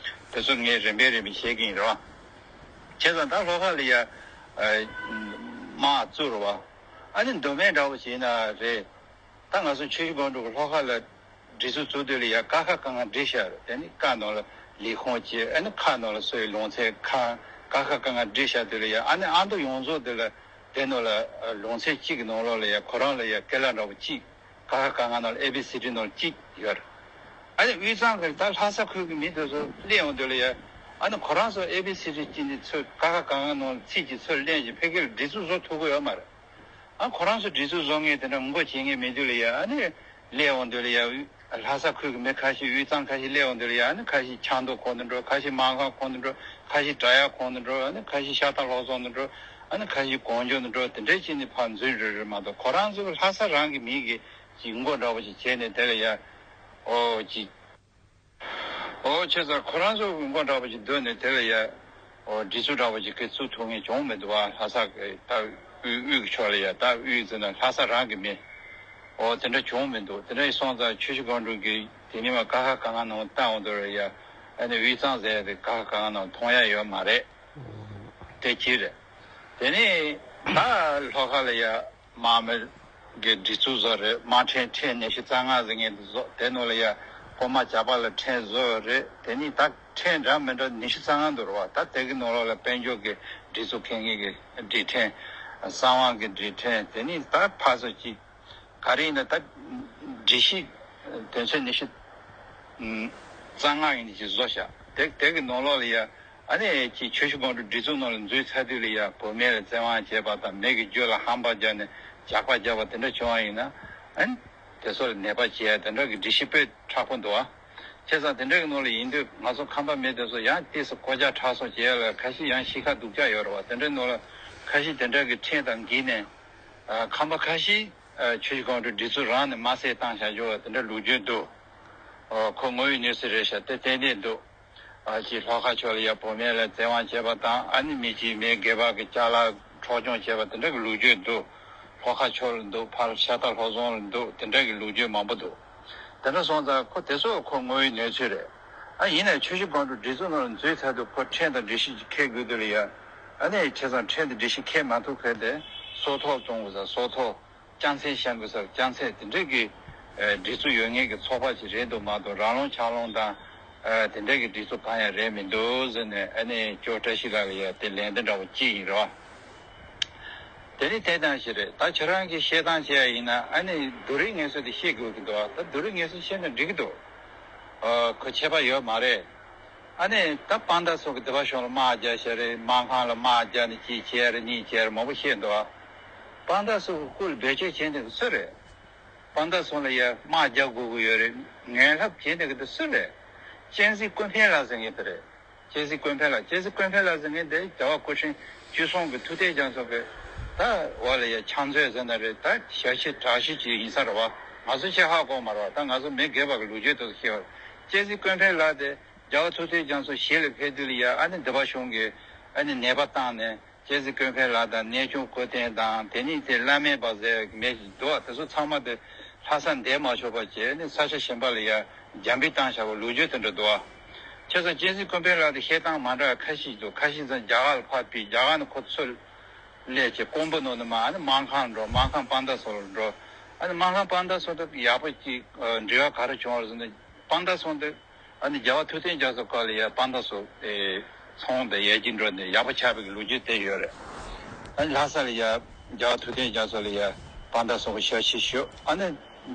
དེ་ཚོ་ངས་རིམ་པས་རིམ་པས་བཤད་ཀྱི་ཡིན་རོ། བྱས་ཙང་ད་ལྷོ་ཁ་ལ་ཡ་དམག་བཙུགས་རོ་བ། ཨ་ནི་མདོ་སྨད་འདྲ་བོ་བྱས་ན་རེད། ད་ང་ཚོ་ཆུ་བཞི་སྒང་དྲུག་གི་ལྷོ་ཁ་ལ་སྒྲིག་འཛུགས་བཙུགས་དུས་ལ་ཡ་ཀ་ཁ་ག་ང་སྒྲིག་བཞག་རེད། དེ་ནི་ཀ་ནང་ལ་ལས་ཁུངས་བྱས་ཨ་ནི་ཁ་ནང་ལ་སོ་ཡི་ལུང་ཚན་ཁ་ཀ་ཁ་ག་ང་སྒྲིག་བཞག་དུས་ལ་ཡ་ཨ་ནི་ཨ་མདོ་ཡོངས་རྫོགས་དེ་ལ་དེ་ནང་ལ་ལུང་ཚན་གཅིག་གི་ནང་ལོགས་ལ་ཡ་ཁོ་རང་ལ་ཡ་ཀེ་ལ་འདྲ་བོ་གཅིག་ཀ་ཁ་ག་ང་ནང་ལ་ཨེ་བི་སི་ཌི་ནང་ལ་གཅིག་ཡོད་རེད། ཨ་ནི་དབུས་གཙང་གི་ད་ལྷ་ས་ཁུལ་གྱི་མི་དེ་ཚོ་སླེབས་ཡོང་དུས་ལ་ཡ་ཨ་ནི་ཁོ་རང་ཚོ་ཨེ་བི་སི་ཌི་གཅིག་ནི་ཚོས་ཀ་ཁ་ག་ང་ནང་ལ་ཚིག་གཅིག་ཚོས་ལེན་གྱི་ཕ་གི་ལ་སྒྲིག་འཛུགས་བཟོ་ཐུབ་ཀྱི་ཡོད་མ་རེད། ཨ་ཁོ་རང་ཚོ་སྒྲིག་འཛུགས་བཟོ་མཁན་དེ་འདྲ་ངོ་རྒོལ་བྱེད་མཁན་མེད་དུས་ལ་ཡ་ཨ་ནི་སླེབས་འོང་དུས་ལ་ཡ་ལྷ་ས་ཁུལ་གྱི་མི་ཁ་ཤས་དབུས་གཙང་ཁ་ཤས་སླེབས་འོང་དུས་ལ་ཡ་ཨ་ནི་ཁ་ཤས་ཆབ་མདོ་ཁོངས་དུ་འགྲོ། ཁ་ཤས་སྨར་ཁམས་ཁོངས་དུ་འགྲོ། ཁ་ཤས་བྲག་གཡབ་ཁོངས་དུ་འགྲོ། ཨ་ནི་ཁ་ཤས་ཤ་སྟག་ལྷོ་རྫོང་དུ་འགྲོ། ཨ་ནི་ཁ་ཤས་གངས་ལྗོངས་དུ་འགྲོ། དེ་འདྲའི་ཅིག་ནི་ཕར་འཛུལ་རེ་རེ་མ་གཏོགས་ཁོ་རང་ཚོའི་ལྷ་ས་རང་གི་མི་གི་ཅིག་མགོ་འདྲ་བོ་ཅིག་བྱས་ནས་དེ་ལ་ཡ་ཨོ་ཅིག་ཨོ་བྱས་ཙང་ཁོ་རང་ཚོ་མགོ་འདྲ་བོ་ཅིག་སྡོད་ནས་དེ་ལ་ཡ། ཨོ་སྒྲིག་འཛུགས་འདྲ་བོ་ཅིག་གི་བཙུགས་ཐུབ་མཁན་བྱུང་མི་འདུག་བ། ལྷ་ས་གི་ད་དབུས་དབུས་ཀྱི་ཕྱོགས་ལ་ཡ་ད་དབུས་ཟེར་ན་ལྷ་ས་རང་གི་མི། ཨོ་དེ་འདྲ་བྱུང་མི་འདུག་དེ་འདྲ་ཡིན་སོང་ཙང་ཆུ་བཞི་སྒང་དྲུག་གི་དེ་ནི་མ་ཀ་ཁ་ག་ང་ནང་བཏང་འོང་དུས་ལ་ཡ། ཨ་ནི་དབུས་གཙང་ཟེར་ཡ་དེ་ཀ་ཁ་ག་ང་ནང་མཐོང་ཡ་ཡོད་མ་རེད། དེ་གཅིག་རེད། དེ་ནས་ད་ལྷོ་ཁ་ལ་ཡ་དམག་མི་གི་སྒྲིག་འཛུགས་བཟོ་རེད། དམག་ཁྲིམས་ཁྲིམས་ཉི་ཤུ་རྩ་ལྔ་ཟེར་མཁན་དེ་བཟོ། དེ་ནང་ལ་ཡ་སྐུལ་མ་བྱ་བ་ལ་ཁྲིམས་བཟོ་རེད། དེ་ནས་ད་ཁྲིམས་འདྲ་མི་འདྲ་ཉི་ཤུ་རྩ་ལྔ་འདུག་རེད་བ། ད་དེ་གི་ནང་ལོགས་ལ་དཔལ་འབྱོར་གྱི་སྒྲིག་འཛུགས་འཁེལ་མཁན་གྱི་སྒྲིག་ཁྲིམས། གསང་བ་གི་སྒྲིག་ཁྲིམས། དེ་ནས་ད་ཕར་ཚུར་གཅིག་ག་རེ་ཡིན་ན་ད་སྒྲིག་གཞི་དོན་ཚན་ཉི་ཤུ་རྩ་ལྔ་ཡིན་ཅིག་བཟོ་བཞག་དེ་དེ་གི་ནང་ལོགས་ལ་ཡ་ཨ་ནི་ཅིག་ཆུ་བཞི་སྒང་དྲུག་སྒྲིག་འཛུགས་ནང་ལ་འཛུལ་ཚར་དུས་ལ་ཡ་བུད་མེད་ལ་བཙན་དབང་བྱས་པ་དང་མི་གི་རྒྱུ་ལ་ཧམ་པ་བརྒྱབ་ནས་ཇག་པ་བརྒྱབ་པ་དེ་འདྲ་བྱུང་བ་ཡིན་ན་ཨ་ནི་དེ་ཚོ་ལ་ནད་པ་བྱེད་ཡ་དེ་འདྲ་གི་སྒྲིག་གཞི་དཔེ་མཁྲེགས་པོ་འདུག་ཨ། བྱས་ཙང་དེ་འདྲ་གི་ནང་ལ་ཡིན་དུས་ང་ཚོ་ཁམས་པ་མི་དེ་ཚོ་ཡང་ཏོག་ཙམ་ཀོ་ཅག་ཁྲག་སོགས་བྱེད་ཡ་ལ་ཁ་ཤས་ཡང་གཤིས་ཀ་སྡུག་ཅག་ཡོད་རེད་བ། དེ་འདྲའི་ནང་ལ་ཁ་ཤས་དེ་འདྲ་གི་ཁྲིམས་དང་འགལ་ནས་ཁམས་པ་ཁ་ཤས། ཆུ་བཞི་སྒང་དྲུག་སྒྲིག་འཛུགས་རང་ནས་མ་བསད་བཏང་བཞག་ཡོད་པ་དེ་འདྲ་ལོ་རྒྱུས་འདུག་ཨོ་ཁོ་ངོ་བོའི་གནས་ཚུལ་རེད་ཤག་དེ་ཏན་ཏན་འདུག་ཨ་ཅིག་ལྷོ་ཁ་ཕྱོགས་ལ་ཡ་བུད་མེད་ལ་བཙན་དབང་བྱས་པ་དང་ཨ་ནི་མི་གཅིག་མི་སྒེར་པ་གི་ཅ་ལག་འཕྲོག་བཅོམ་བྱས་པ་དེ་འདྲ་གི་ལོ་རྒྱུས་འདུག་ལྷོ་ཁ་ཕྱོགས་ལ་འདུག་ཕར་ཤ་སྟག་ལྷོ་རྫོང་ལ་འདུག་དེ་འདྲ་གི་ལོ་རྒྱུས་མང་པོ་འདུག་དེ་འདྲ་སོང་ཙང་ཁོ་དེ་ཚོ་ཁོ་ངོ་བོའི་གནས་ཚུལ་རེད། ཨ་ཡིན་ནའི་ཆུ་བཞི་སྒང་དྲུག་སྒྲིག་འཛུགས་ནང་ལ་འཛུལ་ཚར་དུས་ཁོ་ཁྲིམས་དང་སྒྲིག་གཞི་ཅིག་འཁེལ་དགོས་དུས་ལ་ཡ། ཨ་ནི་བྱས་ཙང་ཁྲིམས་དང་སྒྲིག་གཞི་འཁེལ་མ་ཐུབ་མཁན་དེ་སྲོག་ཐོག་བཙོང་དགོས་ས་སྲོག་ཐོག་རྐྱང་ཚད་བཤམ་དགོས་ས་རྐྱང་ཚད་དེ་འདྲས་ཀྱི་ཨ་སྒྲིག་འཛུགས་ཡོད་མཁན་གྱི་ཚོགས་པ་ཅིག་རེད་འདུག་མ་གཏོགས་རང་ལོངས་ཆགས་ལོངས་དང་ཨ་དེ་འདྲས་ཀྱི་སྒྲིག་འཛུགས་གང་ཡང་རེད་མི་འདུག་ཟེར་ནས་ཨ་ནི་ཅོ་བཀྲ་ཤིས་ལགས་ལ་ཡ་དེ་ལན་འདི་འདྲ་བོ་ཅིག་ཡིན་རོགས། དེ་ནི་དེ་ཙམ་ཞིག་རེད། ད་ཁྱེད་རང་གིས་བཤད་སྟངས་བྱས་ཡ་ཡིན་ན་ཨ་ནི་སྡུག་རུས་ངལ་གསོ་དེ་བཤད་དགོས་ཀྱི་འདུག་ད་སྡུག་རུས་ངལ་གསོ་བཤད་ན་འགྲིག་གི་འདུག་ཨ་ཁོ་ཁྱད་པར་ཡོད་མ་རེད། ཨ་ནི་ད་སྤང་མདའ་སོགས་ཀྱི་སྡེ་པ་གཞུང་ལ་དམག་རྒྱག་བྱས་རེད། སྨར་ཁམས་ལ་དམག་རྒྱག་ནས་གཅིག་བྱས་རེད་གཉིས་བྱས་རེད་མང་པོ་བཤད་འདུག་ཨ། སྤང་མདའ་སོགས་ཀྱི་སྐུ་ལ་བེད་སྤྱོད་བྱས་འདུག་གི་སུ་རེད། སྤང་མདའ་སོགས་ལ་ཡ་དམག་རྒྱག་དགོས་ཀྱི་ཡོད་རེད། ངན་ལྷབ་བྱས་འདུག་གི་དེ་སུ་རེད། གཅན་གཟན་ཀུན་ཕན་ལགས་ཟེར་མཁན་དེ་རེད། གཅན་གཟན་ཀུན་ཕན་ལགས། གཅན་གཟན་ཀུན་ཕན་ལགས་ཟེར་མཁན་དེ་རྒྱལ་བ་སྐུ་ཕྲེང་བཅུ་གསུམ་གྱི་ཐུབ་བསྟན་རྒྱ་མཚོ་གི་ད་འོག་ལ་ཡ་ཕྱག་མཛོད་ཟེར་ན་རེད། ད་ཞབས་ཕྱི་དྲག་ཤོས་ཅིག་ཡིན་ས་རེད་བ། ང་ཚོ་ཆེ་ཧ་གོ་མ་རེད་བ། ད་ང་ཚོ་མི་སྒེར་པ་གི་ལོ་རྒྱུས་དེ་ཚོ་ཤེས་བ། གཅན་གཟན་ཀུན་ཕན་ལགས་དེ་རྒྱལ་བ་ཐུབ་བསྟན་རྒྱ་མཚོ་ཞལ་ལ་ཕེབས་དུས་ལ་ཡ་ཨ་ནི་སྡེ་པ་གཞུང་གིས་ཨ་ནི་ནད་པ་བཏང་ནས་གཅན་གཟན་ཀུན་ཕན་ལགས་དང་གནས་ཆུང་སྐུ་བསྟན་དང་དེ་ནས་དེ་བླ་སྨན་པ་ཟེར་མི་ཞིག་འདུག་བ། དེ་ཚོ་ཚང་མ་དེ་ལྷ་ས་འདས་མ་ཆོག་པ་བྱས་ནས་ས་ཆ་གཞན་པ་ལ་ཡ་རྒྱ་འབུད་བཏང་བཞག་པ་ལོ་རྒྱུས་དེ་འདྲ་འདུག་བ། ཁྱེད་ཚོ་གཅན་གཟན་ཀུན་ཕན་ལགས་དེ་བཤད་སྟངས་མ་འདྲ་བ་ཁ་ཤས་འདུག་ཁ་ཤས་ཚོ་རྒྱ་གར་ལ་ཕར་ཕུད། རྒྱ་གར་ནས་ཁོ་ཚུར་སླེབས་བྱས་ཀོང་པོ་ནང་ནས་མར་ཨ་ནི་སྨར་ཁམས་འགྲོ། སྨར་ཁམས་དཔལ་མདའ་སོགས་ལ་འགྲོ། ཨ་ནི་སྨར་ཁམས་དཔལ་མདའ་སོགས་དེ་ཡག་པོ་ཅིག་ཨ་འབྲེལ་བ་ག་རེ་བྱུང་བ་རེད་ཟེར་ན། དཔལ་མདའ་སོགས་དེ་ཨ་ནི་རྒྱལ་བ་ཐུབ་བསྟན་རྒྱ་མཚོ་སྐབས་ལ་ཡ་དཔལ་མདའ་སོགས་དེ་ཚོང་དང་ཡར་རྒྱས་འགྲོ་ནས་ཡག་པོ་ཆགས་པའི་ལོ་རྒྱུས་དེ་ཡོད་རེད། ཨ་ནི་ལྷ་ས་ལ་ཡ་རྒྱལ་བ་ཐུབ་བསྟན་རྒྱ་མཚོ་ལ་ཡ་དཔལ་མདའ་སོགས་ཀྱི་ཞབས་ཕྱི་ཞུས། ཨ་ནི་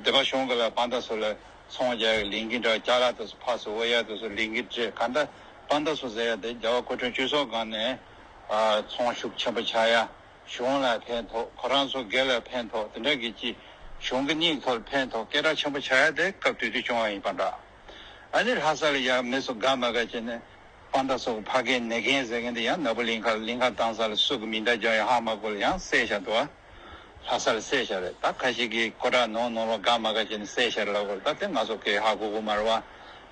སྡེ་པ་གཞུང་གི་ལ་དཔལ་མདའ་སོགས་ལ་ཚོང་རྒྱག་ཡག་ལས་འགུལ་འདྲ། ཅ་ལག་དེ་ཚོ་ཕར་ཚུར་དབོར་ཡག་དེ་ཚོ་ལས་འགུལ་སྤྲད། གང་ལྟར་དཔལ་མདའ་སོགས་ཟེར་ཡག་དེ་རྒྱལ་བ་སྐུ་ཕྲེང་བཅུ་གསུམ་སྒང་ནས་ཨ་ཚོང་ཤུགས་ཆེན་པོ་ཆགས་ཡག་གཞུང་ལ་ཕན་ཐོགས། ཁོ་རང་ཚོ་སྒེར་ལ་ཕན་ཐོགས། དེ་འདྲ་གི་ཅིག་གཞུང་གི་སྙིང་ཐོག་ལ་ཕན་ཐོགས། སྐད་གྲགས་ཆེན་པོ་ཆགས་ཡག་དེ་སྐབས་དེ་དུས་བྱུང་བ་ཡིན་པ་འདྲ། ཨ་ནི་ལྷ་ས་ལ་ཡ་མི་ཚོ་དགའ་མ་དགའ་བྱས་ནས་དཔལ་མདའ་སོགས་ཀྱི་ཕ་རྒན་ནེ་རྒན་ཟེར་མཁན་དེ་ཡང་ནག་པོ་གླིང་ཁ་གླིང་ཁ་བཏང་ས་ལ་སུ་གི་མིང་བརྡ་རྒྱག་ཡག་ཧ་མ་གོ་ལ་ཡང་བསད་བཞག་འདུག་ཨ། ལྷ་ས་ལ་བསད་བཞག་རེད། ད་ཁ་ཤས་ཀྱིས་ཀོ་ཊ་ནང་ནང་ལོགས་དགའ་མ་དགའ་བྱས་ནས་བསད་བཞག་རེད་ལབ་དགོས་རེད། ད་དེ་ང་ཚོ་གས་ཧ་གོ་གི་མ་རེད་བ།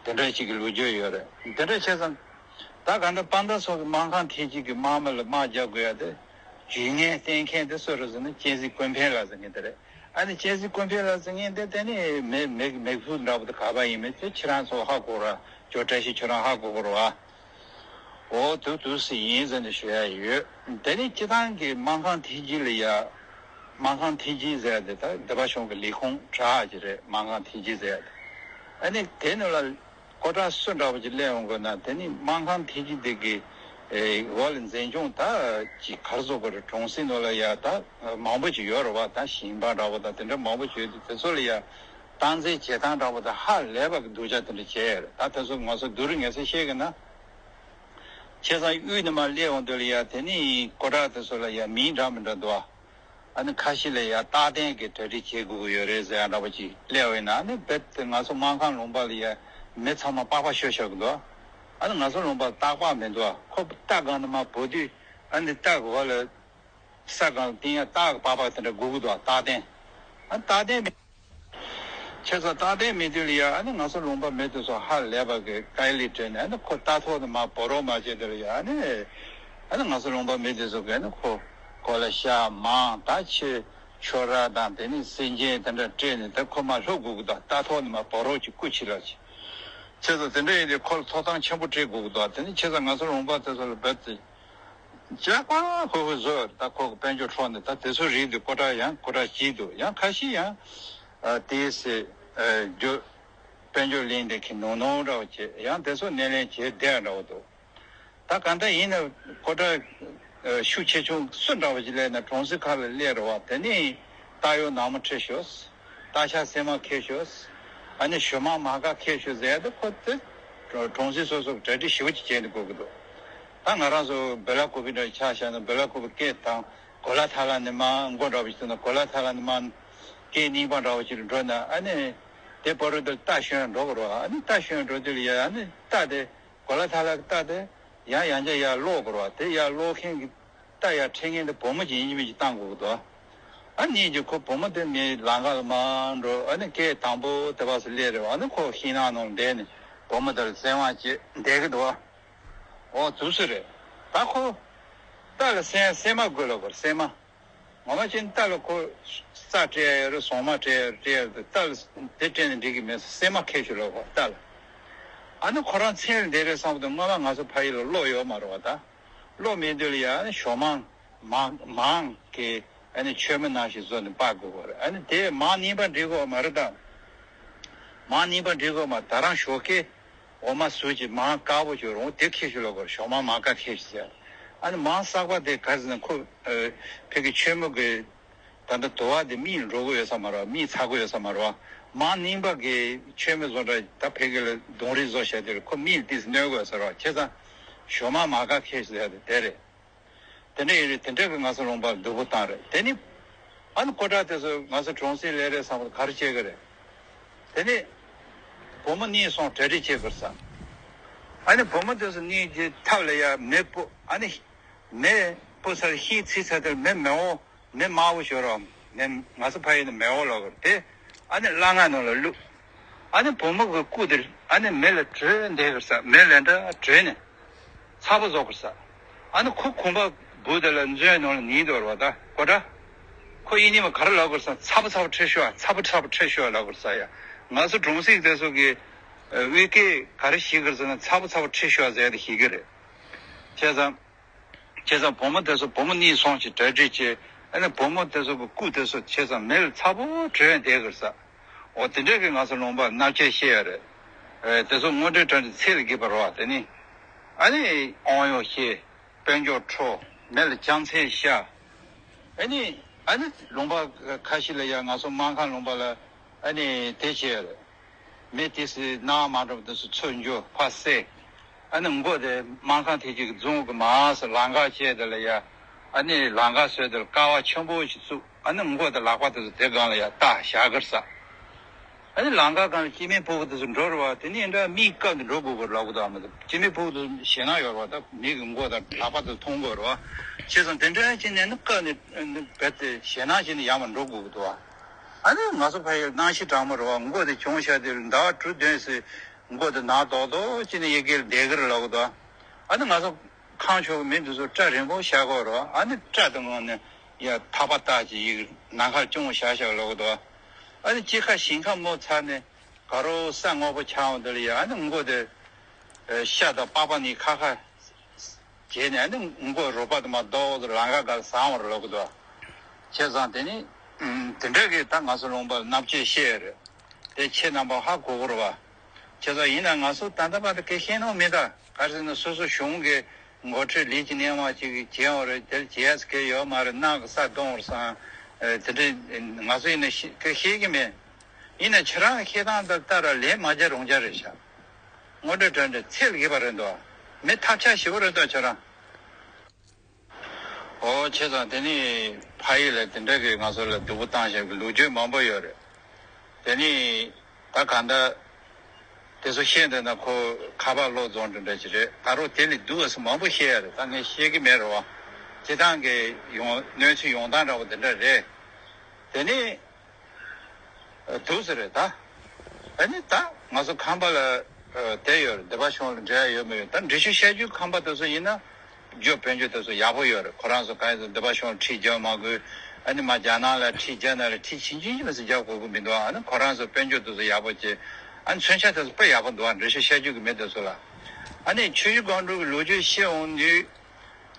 དེ་འདྲ་ཞིག་གི་ལོ་རྒྱུས་ཡོད་རེད། དེ་འདྲ་བྱས་ཙང་ད་ག་འདྲ་དཔལ་མདའ་སོགས་ཀྱི་སྨར་ཁམས་ཐེད་ཀྱི་དམག་མི་ལ་དམག་རྒྱག་དགོས་ཡག་དེ་ཇུས་ངན་བསྟན་མཁན་དེ་སུ་རེད་ཟེར་ན་གཅན་གཟན་ཀུན་ཕན་ལགས་ཟེར་མཁན་དེ་རེད། ཨ་ནི་གཅན་གཟན་ཀུན་ཕན་ལགས་ཟེར་མཁན་དེ་དེ་ནི་མི་མི་མི་ཕུ་འདྲ་པོ་དེ་ག་པ་ཡིན་མིན་དེ་ཁྱེད་རང་ཚོ་ཧ་གོ་ར། ཇོ་བཀྲ་ཤིས་ཁྱོད་རང་ཧ་གོ་གི་རེད་བ། འོ་དུ་དུ་སི་ཡིན་ཟེར་ནས་ཞུ་ཡ་ཡོད། དེ་ནི་སྤྱི་བཏང་གི་སྨར་ཁམས་ཐེད་ཀྱི་ལ་ཡ། སྨར་ཁམས་ཐེད་ཀྱི་ཟེར་ཡ་དེ་ད་སྡེ་པ་གཞུང་གི་ལས་ཁུངས་དྲག་ཅིག་རེད། སྨར་ཁམས་ཐེད་ཀྱི་ཟེར་ཡ་དེ། ཨ་ནི་དེ་ནི་ལ་ཀོ་ཊ་སུ་འདྲ་པོ་ཅིག་སླེབས་ཡོང་དགོས་ན་དེ་ནི་སྨར་ཁམས་ཐེད་ཀྱི་དེ་གི་ཨེ་འོག་ལ་འཛིན་སྐྱོང་ད་ཅིག་ག་རེ་ཟེར་དགོས་རེད། གྲོང་གསེབ་ནང་ལ་ཡ་ད་མང་པོ་ཅིག་ཡོད་རེད་བ། ད་ཞིང་པ་འདྲ་པོ་ད་དེ་འདྲ་མང་པོ་ཅིག་ཡོད་དུས་དེ་ཚོ་ལ་ཡ་སྟངས་འཛིན་བྱེད་སྟངས་འདྲ་པོ་ད་ཧ་ལས་པ་གི་སྡུག་ཅག་དེ་འདྲ་བྱས་ཡོད་རེད། ད་དེ་ཚོ་ང་ཚོ་སྡུག་རུས་ངེས་ཚད་བཤད་གི་ན། བྱས་ཙང་དབུས་ནས་མར་སླེབས་འོང་དུས་ལ་ཡ་དེ་ནི་ཀོ་ཊ་དེ་ཚོ་ལ་ཡ་མིང་འདྲ་མི་འདྲ་འདུག་ཨ་ནི་ཁ་ཤས་ལ་ཡ་རྟག་བརྟན་གྱི་གྲ་སྒྲིག་བྱེད་དགོས་ཀྱི་ཡོད་རེད་ཟེར་ཡ་འདྲ་པོ་ཅིག་སླེབས་ཡོད་ན། ཨ་ནི་རྦད་དེ་ང་ཚོ་སྨར་ཁམས་ལུང་པ་ལ་ཡ་མི་ཚང་མ་པགས་པ་བཤུ་བཞག་གི་འདུག་ཨ་ནི་ང་ཚོ་ལུང་པ་ལ་སྟག་པགས་མི་འདུག་ཁོ་རྟ་སྒང་ནས་མར་བབས་དུས་ཨ་ནི་རྟ་གི་འོག་ལ་ས་སྒང་ལ་བཏིང་ཡ་སྟག་གི་པགས་པ་དེ་འདྲ་སྒུག་གི་འདུག་རྟག་བརྟན། ཨ་རྟག་བརྟན་མི། བྱས་ཙང་རྟག་བརྟན་མི་དེ་ལ་ཡ་ཨ་ནི་ང་ཚོ་ལུང་པ་མི་དེ་ཚོ་ཧ་ལས་པ་གི་དཀའ་ལས་སྤྲད་ནས་ཨ་ནི་ཁོ་རྟ་ཐོག་ནས་མར་འབོ་རོགས་མ་བྱས་དེ་ལ་ཡ་ཨ་ནི། ཨ་ནི་ང་ཚོ་ལུང་པ་མི་དེ་ཚོ་གི་ཨ་ནི་ཁོ་གོ་ལ་ཤ་མང་ད་ཆེ་ཆོ་ར་དང་དེ་ནི་སེམས་ཅན་དེ་འདྲ་སྤྲད་ནས་ད་ཁོ་མར་ལྷོ་སྒུག་གི་འདུག་རྟ་ཐོག་ནས་མར་འབོ་རོགས་ཀྱི་སྐུ་ཕྱི་ལ་ཅི། བྱས་ཙང་དེ་འདྲ་ཡིན་དུས་ཁོ་ལ་ཐོབ་ཐང་ཆེན་པོ་སྤྲད་དགོས་ཀྱི་འདུག་དེ་ནི་བྱས་ཙང་ང་ཚོ་ལུང་པ་དེ་ཚོ་ལ་རྦད་དེ། ཇག་པ་ཧོ་ཧོ་བཟོས། ད་ཁོ་གི་དཔལ་འབྱོར་འཕྲོག་ནས་ད་དེ་ཚོ་རིགས་འདི་ཀོ་ཊ་ཡང་ཀོ་ཊ་གཅིག་འདུག་ཡང་ཁ་ཤས་ཡང་ཨ་དེའི་སེ་ཨ་རྒྱུ་དཔལ་འབྱོར་ལེན་དེ་ཁྱི་ནོར་ནོར་འདྲ་བོ་བྱེད། ཡང་དེ་ཚོ་སྣེ་ལེན་བྱེད་བསྡད་འདྲ་བོ་འདུག་ད་གང་ལྟར་ཡིན་ན་ཀོ་ཊ་ཨ་ཤུགས་ཆེ་ཆུང་སུ་འདྲ་བོ་ཅིག་སླེབས་ན་གྲོང་གསེབ་ཁག་ལ་སླེབས་རེད་བ། དེ་ནས་རྟ་གཡོག་ནག་མོ་ཁྲིད་ཤོག་རྟ་ཤ་སྲན་མ་འཁྱེར་ཤོག་ཨ་ནི་ཞོ་མང་མ་ཀ་འཁྱེར་ཤོག་ཟེར་ཡ་དེ་ཁོ་དེ་གྲོང་གསེབ་སོ་སོ་གྲ་སྒྲིག་ཞེ་པོ་ཅིག་བྱས་ནས་དགོས་ཀྱི་འདུག་ད་ང་རང་ཚོ་བེ་ལ་ཀུ་པི་འདྲ་ཆ་བཞག་ན་བེ་ལ་ཀུ་པི་སྐད་དང་གོ་ལ་ཐ་ལ་ནས་མར་མགོ་འདྲ་བོ་ཞིག་བཏུང་ན་གོ་ལ་ཐ་ལ་ནས་མར་སྐད་རྙིང་པ་འདྲ་བོ་ཞིག་འགྲོ་ན་ཨ་ནི་དེ་བར་དུ་རྟ་ཞོན་འགྲོ་དགོས་རེད་བ། ཨ་ནི་རྟ་ཞོན་འགྲོ་དུས་ལ་ཡ་ཨ་ནི་རྟ་དེ་གོ་ལ་ཐ་ལ་གི་རྟ་དེ་ཡང་ཡང་བསྐྱར་ཡར་སློག་དགོས་རེད་བ། དེ་ཡར་སློག་མཁན་གྱི་རྟ་ཡར་ཁྲིད་མཁན་དེ་བུ་མོ་ཅིག་ཡིན་གཅིག་མིན་གཅིག་བཏང་དགོས་ཀྱི་འདུག་ཨ་ནི་གཉིས་ཀྱིས་ཁོ་བུ་མོ་དེ་ནི་ལམ་ཁ་ལ་མར་འགྲོ། ཨ་ནི་སྐད་དང་པོ་དེ་བ་སུ་སླེབས་རེད་བ། ཨ་ནི་ཁོ་ཤིང་ནགས་ནང་བསྡད་ནས་བུ་མོ་དེ་ལ་བཙན་དབང་བྱེད་བསྡད་ཀྱི་འདུག་བ། འོ་དུས་སུ་རེད། ད་ཁོ་རྟ་ལ་སྲན་སྲན་མ་དགོས་ལབ་དགོས་རེད། སྲན་མ། ངོ་མ་བྱས་ན་རྟ་ལ་ཁོ་རྩྭ་སྤྲད་ཡ་ཡོད་རེད། ཟོང་མ་སྤྲད་ཡ་སྤྲད་ཡ་རེད། རྟ་ལ་དེ་སྤྲད་ན་འགྲིག་གི་མེད། སྲན་མ་འཁྱེར་ཤོག་ལབ་དགོས་རྟ་ལ། ཨ་ནི་ཁོ་རང་མཚན་ལ་འདེད་རེད་བསམ་དུས་སྔོན་མ་ང་ཚོ་ཕ་ཡུལ་ལ་གློག་ཡོད་མ་རེད་བ། ད་གློག་མེད་དུས་ལ་ཡ་ཨ་ནི་ཞོ་མང་མང་མང་གི་ཨ་ནི་མཆོད་མེ་ནང་བཞིན་བཟོས་ནས་སྤར་དགོས་པ་རེད། ཨ་ནི་དེ་མར་རྙིང་པ་འབྲི་དགོས་པ་མ་རེད་ད། མར་རྙིང་པ་འབྲི་དགོས་མ། ད་རང་ཞོགས་ཀས་འོ་མ་ཟུར་གྱིས་མར་དཀར་པོ་ཅིག་རུང་དེ་འཁྱེར་ཤོག་ལབ་དགོས་རེད། ཞོ་མང་མ་དཀར་འཁྱེར་ཤོག་ཟེར། ཨ་ནི་མར་གསར་པ་དེ་ག་རེ་ཟེར་ན་ཁོ་ཨ་ཕ་གི་མཆོད་མེ་གི་ད་ལྟ་དུ་བ་དེ་མིག་ལ་འགྲོ་གི་ཡོད་ས་མ་རེད་བ། མིག་ཚ་གི་ཡོད་ས་མ་རེད་བ། མར་རྙིང་པ་གི་མཆོད་མེ་བཟོ་འདྲ་ད་ཕ་གི་ལ་ལྡུམ་རའི་བཟོ་བྱས་དེ་ཁོ་མིག་ལ་ཏོག་ཙམ་གནོད་གི་ཡོད་ས་རེད་བ། བྱས་ཙང་ཞོ་མང་མ་དཀར་འཁྱེར་ཤོག་ཟེར་དེ་དེ་རེད། དེ་འདྲ་ཡིན་རེད། དེ་འདྲ་གི་ང་ཚོ་ལུང་པར་སྡུག་པོ་བཏང་རེད། དེ་ནི་ཨ་ནི་ཀོ་ཊ་དེ་ཚོ་ང་ཚོ་གྲོང་གསེབ་ལས་རེད་བསམ་པ་ག་རེ་བྱེད་གི་རེད། དེ་ནི་བུ་མོ་གཉིས་སོང་གྲ་སྒྲིག་བྱེད་དགོས་ས། ཨ་ནི་བུ་མོ་དེ་ཚོ་གཉིས་ཀྱི་ཐབ་ལ་ཡ་མེ་སྤོ། ཨ་ནི་མེ་སྤོ་ཚར་ཤིང་ཚིག་ཚར་དེར་མེ་མེ་འོ་མེ་དམར་པོ་ཞོ་རོ། མེ་ང་ཚོ་ཕ་ཡུལ་ནས་མེ་འོ་ལབ་གི་རེད། དེ་ཨ་ནི་སླ་ང་ནང་ལ་བླུགས། ཨ་ནི་བུ་མོ་གི་སྐུ་དེ་ཨ་ནི་མེ་ལ་བྲོས་བསྡད་གི་རེད་ས། མེ་ལས་འདྲ་བྲོས་ནས་ཚ་པོ་བཟོ་གི་རེད་ས། ཨ་ནི་ཁོ་གོམ་པ་སྦུག་དེ་ལ་མཛོད་ནང་ལ་ཉིལ་འདུག་རེད་བ། ད་ཀོ་ཊ་ཁོ་ཡིན་ནི་མ་ག་རེ་ལབ་གི་རེད་ས། ཚ་པོ་ཚ་པོ་ཁྲིད་ཤོག་ཨ། ཚ་པོ་ཚ་པོ་ཁྲིད་ཤོག་ཨ་ལབ་གི་རེད་ས་ཡ། ང་ཚོ་གྲོང་གསེབ་དེ་ཚོ་གི་ དབུས་སྐད་ག་རེ་ཤེས་ཀྱི་རེད་ཟེར་ན་ཚ་པོ་ཚ་པོ་ཁྲིད་ཤོག་ཟེར་ཏེ་ཤེས་ཀྱི་རེད། བྱས་ཙང་། བྱས་ཙང་བུ་མོ་དེ་ཚོ་བུ་མོ་གཉིས་སོང་ཞིག་གྲ་སྒྲིག་བྱས། ཨ་ནི་བུ་མོ་དེ་ཚོ་གི་སྐུ་དེ་ཚོ་བྱས་ཙང་མེ་ལ་ཚ་པོ་བྲོས་བསྡད་ཀྱི་རེད་ས། འོ་དེ་འདྲ་གི་ང་ཚོ་ལུང་པ་སྣ་བཅད་བཤད་ཡ་རེད། ཨེ་དེ་ཚོ་དངོས་འབྲེལ་དྲ་འབྲེལ་ཚད་ལས་བརྒལ་བ་རེད་བ། དེ་ནི་ཨ་ནི་དབང་ཡོད་བཤད། དཔལ་འབྱོར་འཕྲོག། མེ་ལ་ལྗང་ཚན་ཤ། ཨ་ནི་ཨ་ནི་ལུང་པ་ཁ་ཤས་ལ་ཡ་ང་ཚོ་སྨར་ཁམས་ལུང་པ་ལ་ཨ་ནི་དེ་བྱས་རེད། མི་དེ་སི་ནང་མ་འགྲོ་བ་དེ་སི་ཚུར་འགྱོ་ཕར་བསད། ཨ་ནི་མགོ་དེ་སྨར་ཁམས་ཐེ་ཅིག་གི་རྫོང་གི་མར་སི་ལམ་ཁ་བཅད་དེ་ལ་ཡ། ཨ་ནི་ལམ་ཁ་བཟོས་དེ་ལ་ཀ་བ་ཆེན་པོ་ཞིག་བཙུགས། ཨ་ནི་མགོ་དེ་ལག་པ་དེ་སི་དེ་སྒང་ལ་ཡ་བཏགས་བཞག་གི་རེད་ས། ཨ་ནི་ལམ་ཁ་སྒང་ལ་སྐྱེ་དམན་ཕྲུ་གུ་དེ་ཚོ་འགྲོ་རེད་བ། དེ་ནས་འདྲ་མིའི་སྐབས་དེ་འགྲོ་དགོས་པ་ལབ་གི་འདུག་ཨ་མ་དེ་སྐྱེ་དམན་ཕྲུ་གུ་དེ་ཚོ་ཞེད་སྣང་ཡོད་རེད་བ། ད་མི་གི་མགོ་དང་ལག་པ་དེ་ཚོ་མཐོང་དགོས་རེད་བ། བྱས་ཙང་དེ་འདྲ་བྱས་ནས་ནི་སྐབས་ནས་རྦད་དེ་ཞེད་སྣང་བྱས་ནས་ཡར་མར་འགྲོ་དགོས་ཀྱི་འདུག་བ། ཨ་ནི་ང་ཚོ་ཕ་ཡུལ་གནམ་གཤིས་གྲང་མོ་རེད་བ། མགོ་དེ་གྱོན་བཞག་དེ་ཟླ་བ་དྲུག་བདུན་ཙམ་མགོ་དེ་ན་རྡོག་རྡོག་བྱས་ནས་ཡ་གིར་བསྡད་ཀྱི་རེད་ལབ་གི་འདུག་ཨ་ནི་ང་ཚོ་ཁམས་ཕྱོགས་ཀྱི་མི་འདི་ཚོ་སྐྲ་རིང་པོ་བཞག་དགོས་རེད་བ། ཨ་ནི་སྐྲ་དེ་ངོ་ནས་ཡ་ཐག་པ་བཏགས་ཀྱི་ཡ་གིར་ནམ་མཁར་སྐྱོང་བཞག་བཞག་ལབ་གི་འདུག་ཨ་ནི་དཔྱིད་ཁ་ཞིང་ཁ་རྨོ་ཚར་ནས་ག་རོ་ས་སྔོག་པོ་ཆགས་འོང་དེ་ལ་ཡ། ཨ་ནི་མགོ་དེ་ཤ་དང་པགས་པ་གཉིས་ཁ་ཁ་བྱས་ནས། ཨ་ནི་མགོ་རུས་པ་དེ་མར་རྡོག་ཏུ་ལམ་ཁ་སྒང་ལ་ཟག་འོང་བ་རེད་ལབ་གི་འདུག་བྱས་ཙང་དེ་ནི་དེ་འདྲ་གི་ད་ང་ཚོ་ལུང་པ་ལ་མནའ་བཅད་བཤད་ཡ་རེད། དེ་ཁྱེད་རྣམ་པ་ཧ་གོ་གི་རེད་བ། བྱས་ཙང་ཡིན་ན་ང་ཚོ་ད་ལྟ་བར་དུ་གལ་ཤེས་ནོ་མེད། ད་ག་རེ་ཟེར་ན་སོ་སོ་གཞུང་གི་འགོ་ཁྲིད་ལས་ཀྱི་སྣེ་མང་ཅིག་གིས་བྱས་པ་རེད། དེར་བྱས་ཡ་གལ་ཡོད་མ་རེད། ནག་གི་ས་གཏོང་བར་སང་། དེ་འདྲ་ང་ཚོ་ཡིན་ན་ཤེས་གལ་ཤེས་ཀྱི་མེད། ཡིན་ན་ཁྱེད་རང་ཤེས་སྟངས་དང་ལྟ་ར་ལན་མ་རྒྱག་རུང་རྒྱག་རེད་ཤག་དངོས་འབྲེལ་དྲ་འབྲེལ་ཚད་ལས་བརྒལ་བ་རེད་འདུག་མི་ཐབས་ཆག་ཞེ་པོ་རེད་འདུག་ཁྱེད་རང་། ཨོ་བྱས་ཙང་དེ་ནི་ཕ་ཡུལ་ལ་དེ་འདྲ་གི་ང་ཚོ་ལ་སྡུག་པོ་བཏང་བཞག་གི་ལོ་རྒྱུས་མང་པོ་ཡོད་རེད། དེ་ནི་ད་གང་ལྟར་དེ་ཚོ་བཤད་འདོད་ན་ཁོ་ཁ་པར་ལོག་རྫོང་འགྲོ་འདྲ་ཅིག་རེད། ད་རུང་དེ་ལས་སྡུག་པ་སུ་མང་པོ་བཤད་ཡ་རེད། ད་ངས་བཤད་ཀྱི་མེད་རེད་བ། སྤྱི་བཏང་གི་ཡོང་གནས་ཚུལ་ཡོང་སྟངས་འདྲ་བོ་དེ་འདྲ་རེད། དེ་ནི་འདུག་ཟེར་རེད་ད། ཨ་ནི་ད་ང་ཚོ་ཁམས་པ་ལ་ཨ་དེ་ཡོད་རེད། སྡེ་པ་གཞུང་ལ་འབྲེལ་ཡ་ཡོད་མ་ཡོད། ད་འགྲེལ་བཤད་བཤད་རྒྱུ་ཁམས་པ་དེ་ཚོ་ཡིན་ན་རྒྱུ་དཔལ་འབྱོར་དེ་ཚོ་ཡག་པོ་ཡོད་རེད། ཁོ་རང་ཚོ་གང་ཡིན་ཟེར་སྡེ་པ་གཞུང་ལ་ཁྲིད་རྒྱག་མ་དགོས། ཨ་ནི་མ་རྒྱ་ནག་ལ་ཁྲིད་རྒྱག་ན་རེད། ཁྲིད་ཕྱིན་ཕྱིན་ཅི་མི་ཟེར་རྒྱག་དགོས་ཀྱི་མི་འདུག་ཨ་ནི་ཁོ་རང་ཚོ་དཔལ་འབྱོར་དེ་ཚོ་ཡག་པོ་བྱེད། ཨ་ནི་མཚོན་ཆ་དེ་ཚོ་དཔེ་ཡག་པོ་འདུག་ཨ་འགྲེལ་བཤད་བཤད་རྒྱུ་གི་མི་དེ་ཚོ་ལ། ཨ་ནི་ཆུ་བཞི་སྒང་དྲུག་གི་ལོ་རྒྱུས་བཤད་འོང་དུས།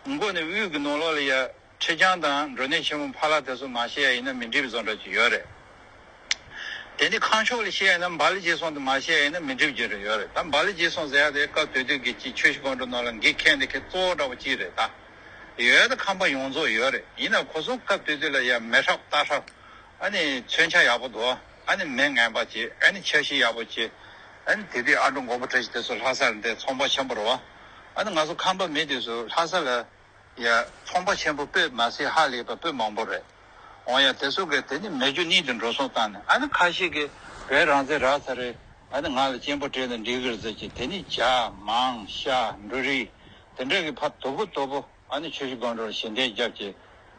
མགོ་ནས་དབུས་ཀྱི་ནང་ལོགས་ལ་ཡ། ཁྲི་བྱང་དང་མགྲོན་གནས་ཆེན་མོ་ཕ་ལྷ་དེ་ཚོ་མ་བཤད་ཡ་ཡིན་ན་མི་འགྲིག་པ་བཟོ་འདྲ་ཅིག་ཡོད་རེད། དེ་ནི་ཁམས་ཕྱོགས་ལ་བཤད་ཡ་ཡིན་ན་འབའ་ལི་རྗེས་གསུང་དེ་མ་བཤད་ཡ་ཡིན་ན་མི་འགྲིག་པ་ཅིག་རེད་ཡོད་རེད། ད་འབའ་ལི་རྗེས་གསུང་ཟེར་ཡ་དེ་སྐབས་དེ་དུས་ཀྱི་ཅིག་ཆོས་ཀྱི་སྒང་དྲུག་ནང་ལ་འགན་འཁྱེར་ནས་ཁྱེད་གཙོ་བོ་འདྲ་པོ་ཅིག་རེད་ད། ཡོད་ད་ཁམས་པ་ཡོངས་རྫོགས་ཡོད་རེད། ཡིན་ན་ཁོ་ཚོ་སྐབས་དེ་དུས་ལ་ཡ་མེ་ཧྲག་རྟ་ཧྲག་ཨ་ནི་མཚོན་ཆ་ཡག་པོ་འདུག་ཨ་ནི་མེ་ངན་པ་ཅིག་ཨ་ནི་འཆར་གཞི་ཡག་པོ་ཅིག་ཨ་ནི་དེ་དུས་ཨ་འབྲུག་མགོན་པོ་བཀྲ་ཤིས་དེ་ཚོ་ལྷ་ས་ལ་འདས་ཚོང་པ་ཆེན་པོ་རེད་བ། ཨ་ནི་ང་ཚོ་ཁམས་པ་མི་དེ་ཚོ་ལྷ་ས་ལ་ཡ་ཚོང་པ་ཆེན་པོ་དཔེ་མ་སྲིད་ཧ་ལས་པ་དཔེ་མང་པོ་རེད། འོ་ཡ་དེ་ཚོ་གིས་དེ་ནི་མེ་རྒྱུ་གཉིས་དེ་འགྲོ་སོང་བཏང་ནས། ཨ་ནི་ཁ་ཤས་ཀྱིས་བོད་རང་བཙན་རག་ཚར་རེད། ཨ་ནི་ང་ལ་གཅེན་པོ་སྤྲད་ན་འགྲིག་གི་རེད་ཟེར་གྱི། དེ་ནི་ཇ་མང་ཤ་འབྲུ་རིགས་དེ་འདྲ་གི་ཕར་དོ་པོ་དོ་པོ་ཨ་ནི་ཆུ་བཞི་སྒང་དྲུག་ལ་ཞལ་འདེབས་བརྒྱབ་ཀྱི།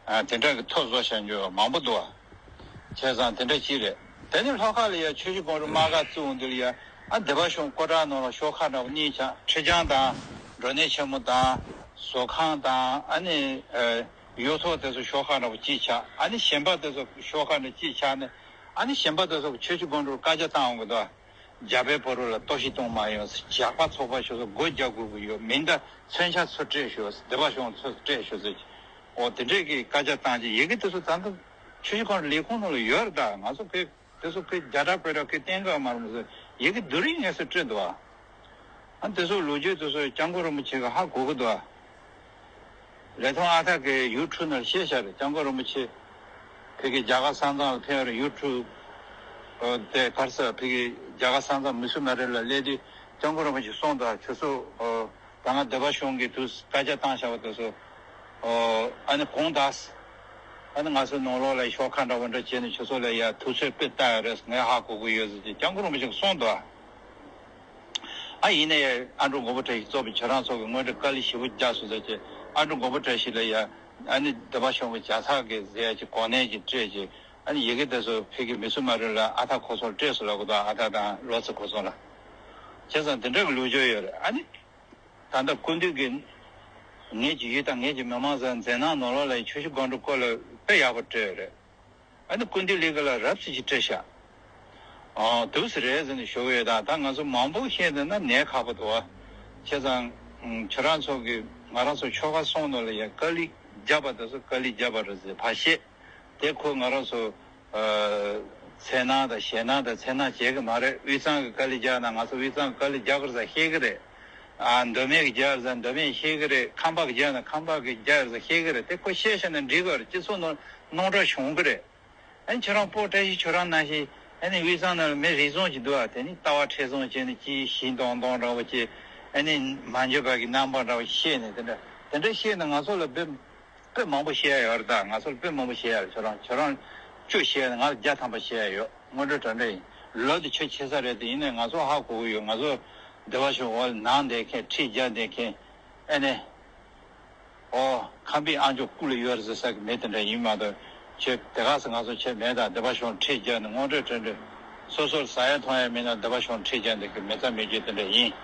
ཨ་དེ་འདྲ་གི་ཐོ་བཟོ་བཞག་རྒྱུ་མང་པོ་འདུག་ཨ། བྱས་ཙང་དེ་འདྲ་ཅིག་རེད། དེ་ནི་ལྷོ་ཁ་ལ་ཡ་ཆུ་བཞི་སྒང་དྲུག་དམག་སྒར་བཙུགས་འོང་དུས་ལ་ཡ། ཨ་སྡེ་པ་གཞུང་སྐོར་ར་ནང་ལ་ཤོག་ཁག་འདྲ་པོ་གཉིས་ཆགས། ཁྲི་བྱང་དང་མགྲོན་གནས་ཆེན་མོ་དང་བཟོ་ཁང་དང་ཨ་ནི་ཨ་གཡུ་ཐོག་དེ་ཚོ་ཤོག་ཁག་འདྲ་པོ་གཅིག་ཆགས། ཨ་ནི་གཞན་པ་དེ་ཚོ་ཤོག་ཁག་འདྲ་གཅིག་ཆགས་ནས། ཨ་ནི་གཞན་པ་དེ་ཚོ་ཆུ་བཞི་སྒང་དྲུག་བཀའ་རྒྱ་བཏང་འོང་གི་འདུག་རྒྱ་བལ་བོད་རིགས་ལ་གཏོར་བཤིག་གཏོང་མ་ཡོང་། ཇག་པ་ཚོགས་པ་ཞིག་སྒོ་རྒྱག་དགོས་ཀྱི་ཡོད་མིན། ད་མཚོན་ཆ་ཚུར་སྤྲད་ཤོག་སྡེ་པ་གཞུང་ཚུར་སྤྲད་ཤོག་ཟེར། འོ་དེ་འདྲས་ཀྱི་བཀའ་རྒྱ་བཏང་རྗེས་ཡི་གེ་དེ་ཚོ་ད་ལྟ་ཆུ་བཞི་སྒང་དྲུག་ལས་ཁུངས་ནང་ལ་ཡོད་རེད། ད་ང་ཚོ་ཁོས་དེ་ཚོ་ཁོས་རྒྱ་གྲྭ་བོད་གྲྭ་ཁོས་བསྟན་ག་མ་རུང་ཟེར་ཡི་གེ་བསྡུ་རིགས་ངེས་སུ་སྤྲད་འདུག་ཨ། ཨ་དེ་ཚོ་ལོ་རྒྱུས་དེ་ཚོ་སྐྱབས་མགོན་རིན་པོ་ཆེ་གིས་ཧ་གོ་གི་འདུག་ཨ། ལས་མཐོང་ཨ་ཐག་གིས་ཡུ་ཊུབ་ནང་བཤད་བཞག་རེད། སྐྱབས་མགོན་རིན་པོ་ཆེ་ཕ་གི་རྒྱ་གར་ས་མཚམས་ལ་ཕེབས་རེད། ཡུ་ཊུབ་དེ་ག་རེ་ཟེར། ཕ་གི་རྒྱ་གར་ས་མཚམས་མི་སུ་མ་རེད་ལ་སླེབས་དུས་སྐྱབས་མགོན་རིན་པོ་ཆེ་གསུངས་འདུག་ཁྱོད་ཚོ་ད་སྔ་སྡེ་པ་གཞུང་གིས་དུས་བཀའ་རྒྱ་བཏང་བཞག་པ་དེ་ཚོ་ཨ་ནི་དགོངས་དག་ཨ་ནི་ང་ཚོའི་ནང་ལོགས་ལ་ཤོག་ཁག་འདྲ་པོ་འདྲ་བྱས་ནས་ཁྱོད་ཚོ་ལ་ཡ་དུས་ཚོད་དཔེ་བལྟ་ཡ་རེད། ངས་ཧ་གོ་གི་ཡོད་ཟེར་གྱི་སྐྱབས་མགོན་རིན་པོ་ཆེ་གིས་གསུངས་འདུག་ཨ་ཡིན་ན་ཡང་ཨ་འབྲུག་མགོན་པོ་བཀྲ་ཤིས་གཙོས་པའི་ཁྱེད་རང་ཚོ་གི་དངོས་འབྲེལ་དཀའ་ལས་ཞེ་པོ་རྒྱག་སོང་ཟེར་གྱི། ཨ་འབྲུག་མགོན་པོ་བཀྲ་ཤིས་ལ་ཡ་ཨ་ནི་སྡེ་པ་གཞུང་གི་ཇ་ཚགས་ཀྱི་ཟེར་གྱི་གོ་གནས་ཀྱི་སྤྲད་ཀྱི། ཨ་ནི་ཡི་གེ་དེ་ཚོ་ཕ་གི་མི་སུ་མ་རེད་ལ་ཨ་ཐག་ཁོ་ཚོར་སྤྲད་སོང་ལབ་གི་འདུག་ཨ་ཐག་དང་བློ་ཚེ་ཁོ་ཚོ་ལ། བྱས་ཙང་དེ་འདྲ་གི་ལོ་རྒྱུས་ཡོད་རེད། ཨ་ནི་ད་ལྟ་སྐུ་མདུན་གྱི་ངེད་ཀྱི་ཡུལ་དང་ངེད་ཀྱི་མི་མང་ཟེར་མཛད་ནང་ནང་ལོགས་ལ་ཆུ་བཞི་སྒང་དྲུག་སྐོར་ལ་དཔེ་ཡག་པོ་སྤྲད་ཡོད་རེད། ཨ་ནི་སྐུ་མདུན་ལས་ཀ་ལ་རབ་ཙམ་ཅིག་སྤྲད་ཤག་ཨོ་འདུག་སེ་རེད་ཟེར་ནས་ཞུ་གི་ཡོད། ད་ད་ང་ཚོ་མང་པོ་བཤད་འདོད་ན་ནད་ཁག་པོ་འདུག་བ། བྱས་ཙང་ཁྱོད་རང་ཚོ་གི་ང་རང་ཚོ་ཆོལ་ཁ་གསུམ་ནང་ལ་ཡ་དཀའ་ལས་བརྒྱབ་པ་དེ་ཚོ་དཀའ་ལས་བརྒྱབ་པ་རེད་ཟེར་ཕར་བཤད། དེ་ཁོ་ང་རང་ཚོ་འཚེར་སྣང་དང་ཞེད་སྣང་དང་འཚེར་སྣང་བྱེད་གི་མ་རེད། དབུས་གཙང་གི་དཀའ་ལས་བརྒྱབ་ན་ང་ཚོ་དབུས་གཙང་གི་དཀའ་ལས་བརྒྱབ་གི་རེད་ཟེར་བཤད་གི་རེད། ཨ་མདོ་སྨད་གི་བརྒྱབ་རེད་ཟེར་མདོ་སྨད་བཤད་གི་རེད། ཁམས་པ་གི་བརྒྱབ་ན་ཁམས་པ་གི་བརྒྱབ་རེད་ཟེར་བཤད་གི་རེད། དེ་ཁོ་བཤད་བཤད་ན་འགྲིག་གི་རེད། སྤྱི་ཚོགས་ནང་རྣམ་གྲངས་བྱུང་གི་རེད། ཨ་ནི་ཁྱོད་རང་སྤོ་བཀྲ་ཤིས་ཁྱོད་རང་ནང་བཞིན་ཨ་ནི་དབུས་གཙང་ནང་ལ་མི་རེ་ཟུང་ཅིག་འདུག་ཨ། དེ་ནི་ལྟ་བ་མཁྲེགས་བཟུང་བྱས་ནས་ཅིག་ཞིག་འདོང་འདོང་འདྲ་བོ་ཅིག་ཨ་ནི་མ་འཇོན་པ་གི་རྣམ་པ་འདྲ་བོ་བཤད་ནས་དེ་འདྲ་དེ་འདྲ་བཤད་ན་ང་ཚོ་ལ་དཔེ་དཔེ་མང་པོ་བཤད་ཡ་ཡོད་རེད། ད་ང་ཚོ་ལ་དཔེ་མང་པོ་བཤད་ཡ་རེད། ཁྱོད་རང་ཁྱོད་རང་བཅུ་བཤད་ན་ང་ལ་བརྒྱ་ཐམ་པ་བཤད་ཡ་ཡོད། དངོས་འབྲེལ་དྲ་འབྲེལ་ཡིན། ལོ་དེ་ཆེ་ཆེ་ས་རེད་དེ་ཡིན་ནའི་ང་ཚོ་ཧ་གོ་གི་ཡོད། ང་ཚོ་སྡེ་པ་གཞུང་འོག་ལ་ནང་བསྡད་མཁན་ཁྲི་བརྒྱབ་བསྡད་མཁན་ཨ་ནི། ཨོ། ཁམས་པའི་ཨ་མཆོག་སྐུ་ལ་ཡོད་རེད་ཟེར་ས་གི་མི་དེ་འདྲ་ཡིན་མ་གཏོགས། ཁྱེད་དེ་ག་ས་ང་ཚོ་ཁྱེད་མེད་དང་སྡེ་པ་གཞུང་ཁྲི་བརྒྱབ་ནས་དངོས་འབྲེལ་དྲ་འབྲེལ་སོ་སོར་ཟ་ཡ་འཐུང་ཡ་མེད་ན་སྡེ་པ་གཞུང་ཁྲི་བརྒྱབ་འདི་གི་མི་ཚ་མི་རྒྱུ་དེ་འདྲ་ཡིན།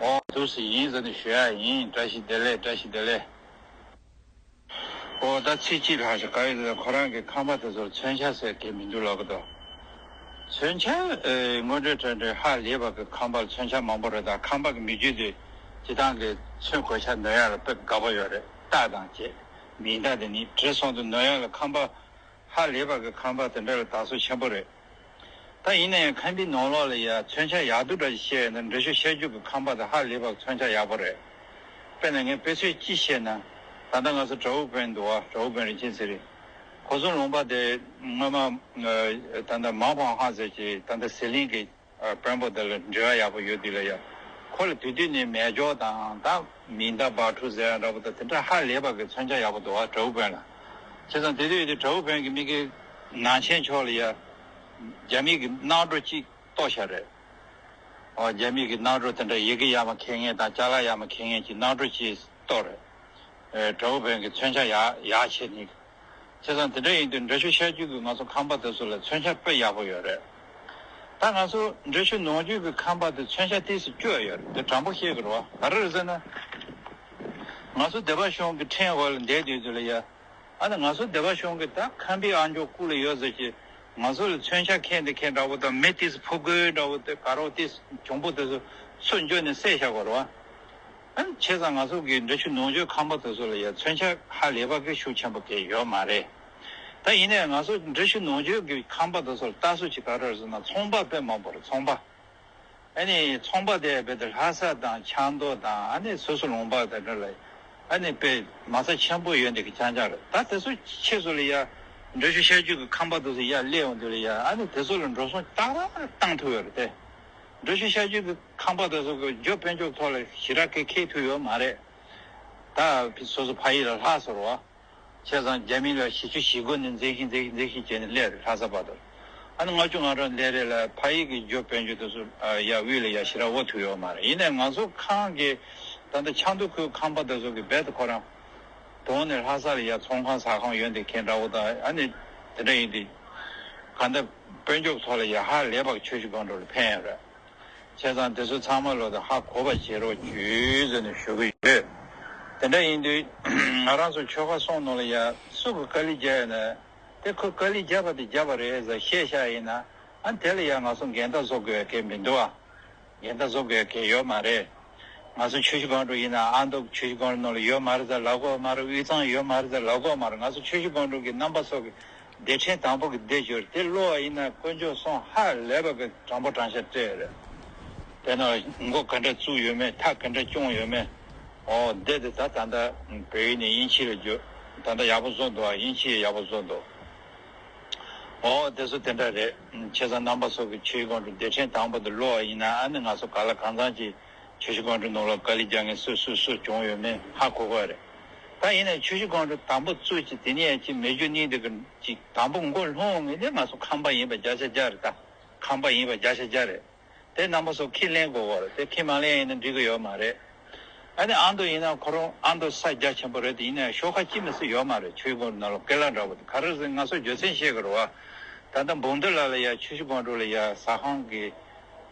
ཨོ་འདུག་སེ་ཡིན་ཟེར་ནས་ཞུ་ཡ་ཡིན། བཀྲ་ཤིས་བདེ་ལེགས། བཀྲ་ཤིས་བདེ་ལེགས། ཨོ་ད་ཚིག་གཅིག་ལྷག་ཞིག་ག་ཡོད་ཟེར་ན་ཁོ་རང་གི་ཁམས་པ་དེ་ཚོར་མཚོན་ཆ་ཟེར་གི་མི་འདུག་ལབ་གི་འདུག་མཚོན་ཆ་ཨེ་དངོས་འབྲེལ་དྲ་འབྲེལ་ཧ་ལས་པ་གི་ཁམས་པར་མཚོན་ཆ་མང་པོ་རེད། ད་ཁམས་པ་གི་མི་རྒྱུད་དེ་སྤྱི་བཏང་གི་ཚོན་གོས་ཆ་ནོར་ཡ་ལ་དཔེ་དགའ་པོ་ཡོད་རེད། རྟ་དང་བཅས་མིང་རྟགས་དེ་ནི་བྲེ་སོང་དུ་ནོར་ཡ་ལ་ཁམས་པ་ཧ་ལས་པ་གི་ཁམས་པ་དེ་འདྲ་ལ་དགའ་བསུ་ཆེན་པོ་རེད། ད་ཡིན་ན་ཡང་ཁམས་པའི་ནང་ལོགས་ལ་ཡ་མཚོན་ཆ་ཡག་སྡུག་འདྲ་ཞིག་བཤད་ཡོད་ན་འགྲེལ་བཤད་བཤད་རྒྱུ་གི་ཁམས་པ་དེ་ཧ་ལས་པ་མཚོན་ཆ་ཡག་པོ་རེད། དཔེར་ན་ངས་དཔེ་མཚོན་གཅིག་བཤད་ན། ད་ལྟ་ང་ཚོ་དགྲ་བོ་དཔོན་འདུག་བ། དགྲ་བོ་དཔོན་རིན་ཆེན་ཚེ་རིང་། ཁོ་ཚོ་ལུང་པ་དེ་སྔོན་མ་ད་ལྟ་མའོ་ཧྥང་ཧ་ཟེར་གྱི་ད་ལྟ་ཟི་ལིང་གི་དཔོན་པོ་དེ་ལ་འབྲེལ་བ་ཡག་པོ་ཡོད་དུས་ལ་ཡ། ཁོ་ལ་དུས་དུས་ནས་མེ་སྒྱོགས་དང་ད་མིང་རྟགས་བ་ཕྲུག་ཟེར་ཡ་འདྲ་པོ་དང་དེ་འདྲ་ཧ་ལས་པ་གི་མཚོན་ཆ་ཡག་པོ་འདུག་བ་དགྲ་བོ་དཔོན་ལ། བྱས་ཙང་དེ་དུས་དེ་དགྲ་བོ་དཔོན་གྱི་མི་གི་ནང་ཆེན་ཕྱོགས་ལ་ཡ། རྒྱ་མི་གི་གནམ་གྲུ་གཅིག་གཏོར་བཞག་རེད། ཨོ་རྒྱ་མི་གི་གནམ་གྲུ་དེ་འདྲ་ཡི་གེ་ཡར་མར་འཁྱེར་མཁན་དང་ཅ་ལག་ཡར་མར་འཁྱེར་མཁན་གྱི་གནམ་གྲུ་གཅིག་གཏོར་རེད། ཨེ་དགྲ་བོ་དཔོན་གྱི་མཚོན་ཆ་ཡག་ཡག་བྱེད་ནི། བྱས་ཙང་དེ་འདྲ་ཡིན་དུས་འགྲེལ་བཤད་བཤད་རྒྱུ་གི་ང་ཚོ་ཁམས་པ་དེ་ཚོ་ལ་མཚོན་ཆ་དཔེ་ཡག་པོ་ཡོད་རེད། ད་ང་ཚོ་འགྲེལ་བཤད་ནང་བརྒྱུད་ཀྱི་ཁམས་པ་དེ་མཚོན་ཆ་ཏོག་ཙམ་སྐྱོ་ཡོད་རེད། དེ་དྲང་པོ་བཤད་ཀྱི་རེད་བ། ག་རེ་རེད་ཟེར་ན། ང་ཚོ་སྡེ་པ་གཞུང་གི་ཕྲེང་འོག་ལ་བསྡད་དུས་དུས་ལ་ཡ། ཨ་ནི་ང་ཚོ་སྡེ་པ་གཞུང་གི་ད་ཁམས་པའི་ཨ་མཆོག་སྐུ་ལ་ཡོད་ཟེར་གྱི། ང་ཚོ་ལ་མཚོན་ཆ་འཁྱེར་འདི་འཁྱེར་འདྲ་བོ་དང་མི་ཏོག་ཙམ་ཕོ་རྒོད་འདྲ་བོ་དེ་ག་རེ་ཏོག་ཙམ་གྱོང་པོ་དེ་ཚོ་ཚུར་འཇོག་ནས་བསད་བཞག་པ་རེད་བ། ཨ་ནི་བྱས་ཙང་ང་ཚོ་གི་འགྲེལ་བཤད་ནང་བརྒྱུད་ཁམས་པ་དེ་ཚོ་ལ་ཡ་མཚོན་ཆ་ཧ་ལས་པ་གི་ཤུགས་ཆེན་པོ་གི་ཡོད་མ་རེད། ད་ཡིན་ནའི་ང་ཚོ་འགྲེལ་བཤད་ནང་བརྒྱུད་ཀྱི་ཁམས་པ་དེ་ཚོར་ལྟ་ཚུལ་ཅིག་ག་རེ་རེད་ཟེར་ན་ཚོང་པ་དཔེ་མང་པོ་རེད། ཚོང་པ། ཨ་ནི་ཚོང་པ་དེ་རྦད་དེ་ལྷ་ས་དང་ཆབ་མདོ་དང་ཨ་ནི་སོ་སོ་ལུང་པ་དེ་འདྲ་ལ་ཨ་ནི་དཔེ་མ་རྩ་ཆེན་པོ་ཡོད་འདི་གི་རྐྱང་རྐྱང་རེད། ད་དེ་ཚོ་ཕྱིས་སུ་ལ་ཡ་འགྲེལ་བཤད་བཤད་རྒྱུ་གི་ཁམས་པ་དེ་ཚོ་ཡར་སླེབས་ཡོང་དུས་ལ་ཡ་ཨ་ནི་དེ་ཚོ་ལ་འགྲོ་སོང་ཏག་ཏག་བཏང་ཐུབ་ཡོད་རེད་དེ། འགྲེལ་བཤད་བཤད་རྒྱུ་གི་ཁམས་པ་དེ་ཚོ་གི་རྒྱུ་དཔལ་འབྱོར་ཐོག་ལ་ཞེ་དྲག་གི་ཁེལ་ཐུབ་ཡོད་མ་རེད། ད་སོ་སོ་ཕ་ཡུལ་ལ་ལྷག་ཟེར་བ། བྱས་ཙང་རྒྱ་མི་ལ་གཞིས་བྱེས་གཞིས་ཁོངས་ནས་འཛིན་ཞིང་འཛིན་ཞིང་འཛིན་ཞིང་བྱས་ནས་སླེབས་རེད། ལྷ་ས་བར་དུ། ཨ་ནི་ལྔ་བཅུ་ང་གྲངས་སླེབས་རེད་ལ་ཕ་ཡུལ་གྱི་རྒྱུ་དཔལ་འབྱོར་དེ་ཚོ་ཡ་དབུས་ལ་ཡ་ཞེ་དྲག་དབོར་ཐུབ་ཡོད་མ་རེད། ཡིན་ནའི་ང་ཚོ་ཁམས་ཀྱི་ད་ལྟ་ཆབ་མདོ་ཁུལ་ཁམས་པ་དེ་ཚོ་གི་རྦད་དེ་ཁོ་རང་དོན་ནས་ལྷ་ས་ལ་ཡ་ཚོང་ཁང་ཟ་ཁང་ཡོད་འདི་མཁན་འདྲ་བོ་དང་ཨ་ནི་དེ་འདྲ་ཡིན་དུས་གང་ལྟར་དཔལ་འབྱོར་ཐོག་ལ་ཡ་ཧ་ལས་པ་ཆུ་བཞི་སྒང་དྲུག་ལ་ཕན་ཡོད་རེད། བྱས་ཙང་དེ་ཚོ་ཚང་མ་ལོ་དང་ཧ་གོ་བ་བྱེད་རོགས་བྱོས་ཟེར་ནས་ཞུ་གི་ཡོད། དེ་འདྲ་ཡིན་དུས་ང་རང་ཚོ་ཆོལ་ཁ་གསུམ་ནང་ལ་ཡ་སུ་གི་དཀའ་ལས་བརྒྱབ་ཡོད་ན་དེ་ཁོས་དཀའ་ལས་བརྒྱབ་པ་དེ་བརྒྱབ་པ་རེད་ཟེར་བཤད་བཞག་ཡིན་ན་ཨ་དེ་ལ་ཡ་ང་ཚོ་འགལ་ཟླ་བཟོ་དགོས་ཡ་གལ་མི་འདུག་ཨ། འགལ་ཟླ་བཟོ་དགོས་ཡ་གལ་ཡོད་མ་རེད། ང་ཚོ་ཆུ་བཞི་སྒང་དྲུག་ཡིན་ན་ཨ་མདོ་ཆུ་བཞི་སྒང་དྲུག་ནང་ལ་ཡོད་མ་རེད་ཟེར་ལབ་དགོས་མ་རེད། དབུས་གཙང་ཡོད་མ་རེད་ཟེར་ལབ་དགོས་མ་རེད། ང་ཚོ་ཆུ་བཞི་སྒང་དྲུག་གི་རྣམ་པ་ཚོ་གི་སྡེ་ཕྲན་དང་པོ་གི་སྡེ་བརྗོད་དེ་ཀློག་པ་ཡིན་ན་དཀོན་མཆོག་གསུམ་ཧ་ལས་པ་གི་དྲང་པོ་དྲང་བཞག་སྤྲད་རེད། དེ་ན་མགོ་ག་འདྲ་བཙུགས་ཡོད་མེད་ཐག་ག་འདྲ་བརྐྱངས་ཡོད་མེད། ཨོ་སྡེ་དེ་ད་ད་ལྟ་བོད་ཡིག་ནས་དབྱིན་ཇི་ལ་བསྒྱུར། ད་ལྟ་ཡག་པོ་བཟོ་འདུག་ཨ། དབྱིན་ཇི་ཡག་པོ་བཟོ་འདུག་ཨོ་དེ་ཚོ་དེ་འདྲ་རེད། བྱས་ཙང་རྣམ་པ་ཚོ་གི་ཆུ་བཞི་སྒང་དྲུག་སྡེ་ཕྲན་དང་པོ་དེ་ཀློག་པ་ཡིན་ན་ཨ་ནི་ང་ཚོ་ག་ལ་གང་འཚམ་ཅིག་ཆུ་བཞི་སྒང་དྲུག་ནང་ལ་དཀའ་ལས་རྒྱག་མཁན་སུ་སུ་སུ་བྱུང་ཡོད་མེད་ཧ་གོ་གི་རེད། ད་ཡིན་ནའི་ཆུ་བཞི་སྒང་དྲུག་དང་པོ་བཙུགས་ཀྱི་དེ་ནས་ཡང་ཅིག་མི་རྒྱུ་གཉིས་དེ་གི་ཅིག་དང་པོ་མགོ་ལྷུང་ངེས་ནས་ང་ཚོ་ཁམས་པ་ཡིན་པ་བརྒྱ་ཆ་བརྒྱ་རེད། ད་ཁམས་པ་ཡིན་པ་བརྒྱ་ཆ་བརྒྱ་རེད། དེ་རྣམ་པ་ཚོ་ཁས་ལེན་དགོས་གོ་རེད། དེ་ཁས་མ་ལེན་ཡིན་ན་འགྲིག་གི་ཡོད་མ་རེད། ཨ་ནི་ཨ་མདོ་ཡིན་ན་ཁོ་རང་ཨ་མདོ་ས་རྒྱ་ཆེན་པོ་རེད་དེ་ཡིན་ནའི་ཤོག་ཁ་ཅི་མི་སྲིད་ཡོད་མ་རེད། ཆུ་བཞི་སྒང་དྲུག་ནང་ལ་ཀེ་ལ་འདྲ་བོ་དེ་ག་རེ་ཟེར་ང་ཚོ་རྒྱུ་མཚན་ཤེས་དགོས་རེད་བ། ད་ལྟ་འབུམ་སྡེ་ལ་ལ་ཡ་ཆུ་བཞི་སྒང་དྲུག་ལ་ཡ་ཟ་ཁང་གི་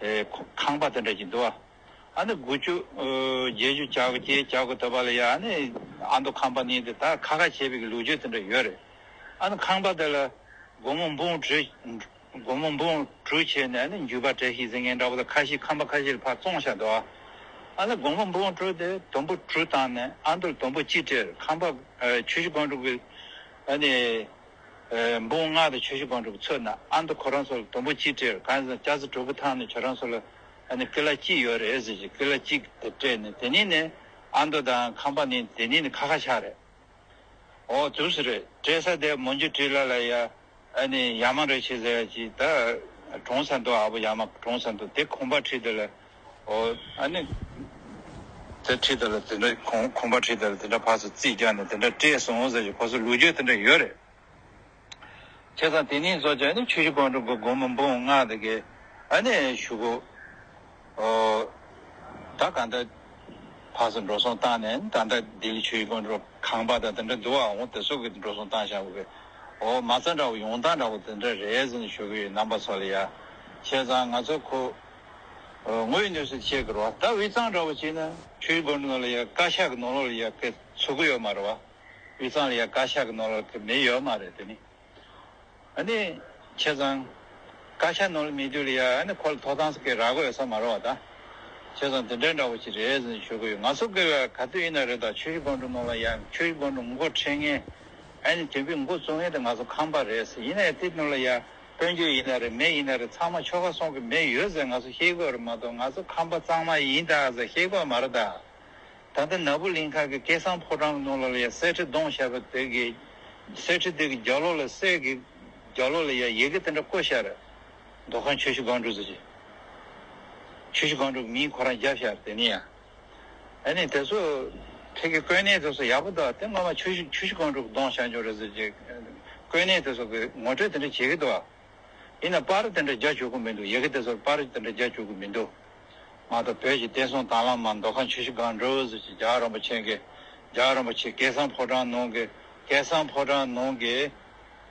ཨེ་ཁང་པ་དེ་འདྲ་ཅིག་འདུག་བ། ཨ་ནི་དགུ་བཅུ་ཨོ་བརྒྱད་ཅུ་གྱ་དགུ་བརྒྱད་གྱ་དགུ་དེ་བ་ལ་ཡ་ཨ་ནི་ཨ་མདོ་ཁང་པ་གཉིས་དེ་ད་ཁ་ཁ་བྱས་པའི་གི་ལོ་རྒྱུས་དེ་འདྲ་ཡོད་རེད། ཨ་ནི་ཁང་པ་དེ་ལ་སྒོར་མོ་འབུམ་དྲུག་སྒོར་མོ་འབུམ་དྲུག་བྱས་ནས་ཨ་ནི་འགྱུར་བ་འགྲོ་ཤེས་ཟེར་མཁན་འདྲ་བོ་དང་ཁ་ཤས་ཁང་པ་ཁ་ཤས་ལ་ཕར་བཙོང་བཞག་འདུག་ཨ་ནི་སྒོར་མོ་འབུམ་དྲུག་དེ་དུམ་བུ་དྲུག་བཏང་ནས་ཨ་མདོ་ལ་དུམ་བུ་གཅིག་སྤྲད། ཁང་པ་ཨ་ཆུ་བཞི་སྒང་དྲུག་གི་ཨ་ནི་ཨ་འབུམ་ལྔ་དང་ཆུ་བཞི་སྒང་དྲུག་གི་ཚོད་ན་ཨ་མདོ་ཁོ་རང་ཚོ་ལ་དུམ་བུ་གཅིག་སྤྲད། གང་ཟེར་ན་ལྕགས་རྩི་དྲུག་པོ་བཏང་ནས་ཁྱོད་རང་ཚོ་ལ་ཨ་ནི་ཀི་ལ་གཅིག་ཡོད་རེད་ཟེར་གྱི་ཀི་ལ་གཅིག་དེ་སྤྲད་ནས་དེ་ནས་ནས་ཨ་མདོ་དང་ཁང་པ་ནི་དེ་ནས་ནས་ཁ་ཁ་ཆགས་རེད། ཨོ་དུས་སུ་རེད། སྤྲད་ས་དེ་མོན་གྱི་བྲིས་ལ་ལ་ཡ་ཨ་ནི་ཡ་མ་རེད་ཆེ་ཟེར་ཡ་ཅིག་ད་གྲོང་ས་འདུག་ཨ་བོ་ཡ་མ་གྲོང་ས་འདུག་དེ་ཁང་པ་བྲིས་དེ་ལ་ཨོ་ཨ་ནི་དེ་བྲིས་དེ་ལ་དེ་འདྲ་ཁང་ཁང་པ་བྲིས་དེ་ལ་དེ་འདྲ་ཕར་ཚུར་རྩིས་རྒྱག་ནས་དེ་འདྲ་སྤྲད་སོང་ཟེར་གྱི་ཁོ་ཚོ་ལོ་རྒྱུས་དེ་འདྲ་ཡོད་རེད། བྱས་ཙང་དེ་ནས་བཟོ་བྱས་ནས་ཆུ་བཞི་སྒང་དྲུག་གི་སྒོར་མོ་འབུམ་ལྔ་དེ་གའི་ཨ་ནི་ཞུ་གོ་ཨོ། ད་ག་འདྲ་ཕར་ཚུར་འགྲོ་སོང་བཏང་ནས་ད་ལྟ་ལྡི་ལི་ཆུ་བཞི་སྒང་དྲུག་ཁང་པ་དང་དེ་འདྲ་འདུག་ཨ། འོ་དེ་ཚོ་གི་འགྲོ་སོང་བཏང་བཞག་གི་ཨོ་མ་རྩ་འདྲ་བོ་ཡོང་སྟངས་འདྲ་བོ་དེ་འདྲ་རེད་ཟེར་ནས་ཞུ་གི་ཡོད་རྣམ་པ་ཚོ་ལ་ཡ། བྱས་ཙང་ང་ཚོ་ཁོ་ཨོ་དངོས་ཡོད་གནས་ཚུལ་བཤད་གི་རེད་བ། ད་དབུས་གཙང་འདྲ་བོ་བྱས་ན་ཆུ་བཞི་སྒང་དྲུག་ནང་ལ་ཡ་བཀའ་ཤག་གི་ནང་ལོགས་ལ་ཡ་ཁེ་ཚུགས་གི་ཡོད་མ་རེད་བ། དབུས་གཙང་ལ་ཡ་བཀའ་ཤག་གི་ནང་ལོགས་ལ་ཁེ་མེད་ཡོད་མ་རེད་དེ་ནི། ཨ་ནི། བྱས་ཙང་། བཀའ་ཤག་ནང་ལ་མེད་དུས་ལ་ཡ་ཨ་ནི་ཁོ་ལ་ཐོབ་ཐང་ཟེར་མཁན་རག་གི་ཡོད་ས་མ་རེད་བ་ད། བྱས་ཙང་དེ་འདྲ་འདྲ་བོ་ཞིག་རེད་ཟེར་ནས་ཞུ་གི་ཡོད། ང་ཚོ་དགེ་བའི་ག་དུས་ཡིན་ན་རེད་ད་ཆུ་བཞི་སྒང་དྲུག་ནང་ལ་ཡ་ཆུ་བཞི་སྒང་དྲུག་མགོ་ཁྲིད་མཁན། ཨ་ནི་དེ་བས་མགོ་བཙུགས་མཁན་དེ་ང་ཚོ་ཁམས་པ་རེད་ཟེར་ཡིན་ན་ཡ་དེ་ནང་ལ་ཡ་དཔལ་འབྱོར་ཡིན་ན་རེད་མེ་ཡིན་ན་རེད་ཚང་མ་ཆོལ་ཁ་གསུམ་གི་མེ་ཡོད་ཟེར་ང་ཚོ་ཤེས་དགོས་རེད་མ་གཏོགས་ང་ཚོ་ཁམས་པ་གཙང་མ་ཡིན་ད་ཟེར་ཤེས་དགོས་མ་རེད་ད། ད་ལྟ་ནག་པོ་གླིང་ཁ་གི་སྐལ་བཟང་ཕོ་བྲང་ནང་ལ་ཡ་གསེར་ཁྲི་བརྡུངས་བཞག་པ་དེ་གི་གསེར་ཁྲི་དེ་གི་རྒྱབ་ལོགས་ལ་གསེར་གི་རྒྱབ་ལོགས་ལ་ཡ་ཡི་གེ་དེ་འདྲ་བརྐོས་བཞག་རེད། མདོ་ཁམས་ཆུ་བཞི་སྒང་དྲུག་ཟེར་གྱི། ཆུ་བཞི་སྒང་དྲུག་མིང་ཁོ་རང་བརྒྱབ་བཞག་རེད་དེ་ནི་ཡ། ཨ་ནི་དེ་ཚོ་ཕ་གི་བརྐོས་ནས་དེ་ཚོ་ཡག་པོ་འདུག་དེ་སྔོན་མ་ཆུ་བཞི་ཆུ་བཞི་སྒང་དྲུག་བརྡུངས་བཞག་འཇོག་རེད་ཟེར་གྱི། བརྐོས་ནས་དེ་ཚོ་གི་ངོ་སྤྲོད་དེ་འདྲ་བྱེད་ཀྱི་འདུག་ཡིན་ན་པར་དེ་འདྲ་རྒྱག་བཅུག་གི་མི་འདུག་ཡི་གེ་དེ་ཚོར་པར་དེ་འདྲ་རྒྱག་བཅུག་གི་མི་འདུག་མ་གཏོགས་བོད་ཀྱི་བསྟན་སྲུང་དྭང་བླངས་མ་མདོ་ཁམས་ཆུ་བཞི་སྒང་དྲུག་ཟེར་གྱི་རྒྱལ་བ་རིན་པོ་ཆེ་གི་རྒྱལ་བ་རིན་པོ་ཆེ་སྐལ་བཟང་ཕོ་བྲང་ནང་གི་སྐལ་བཟང་ཕོ་བྲང་ནང་གི་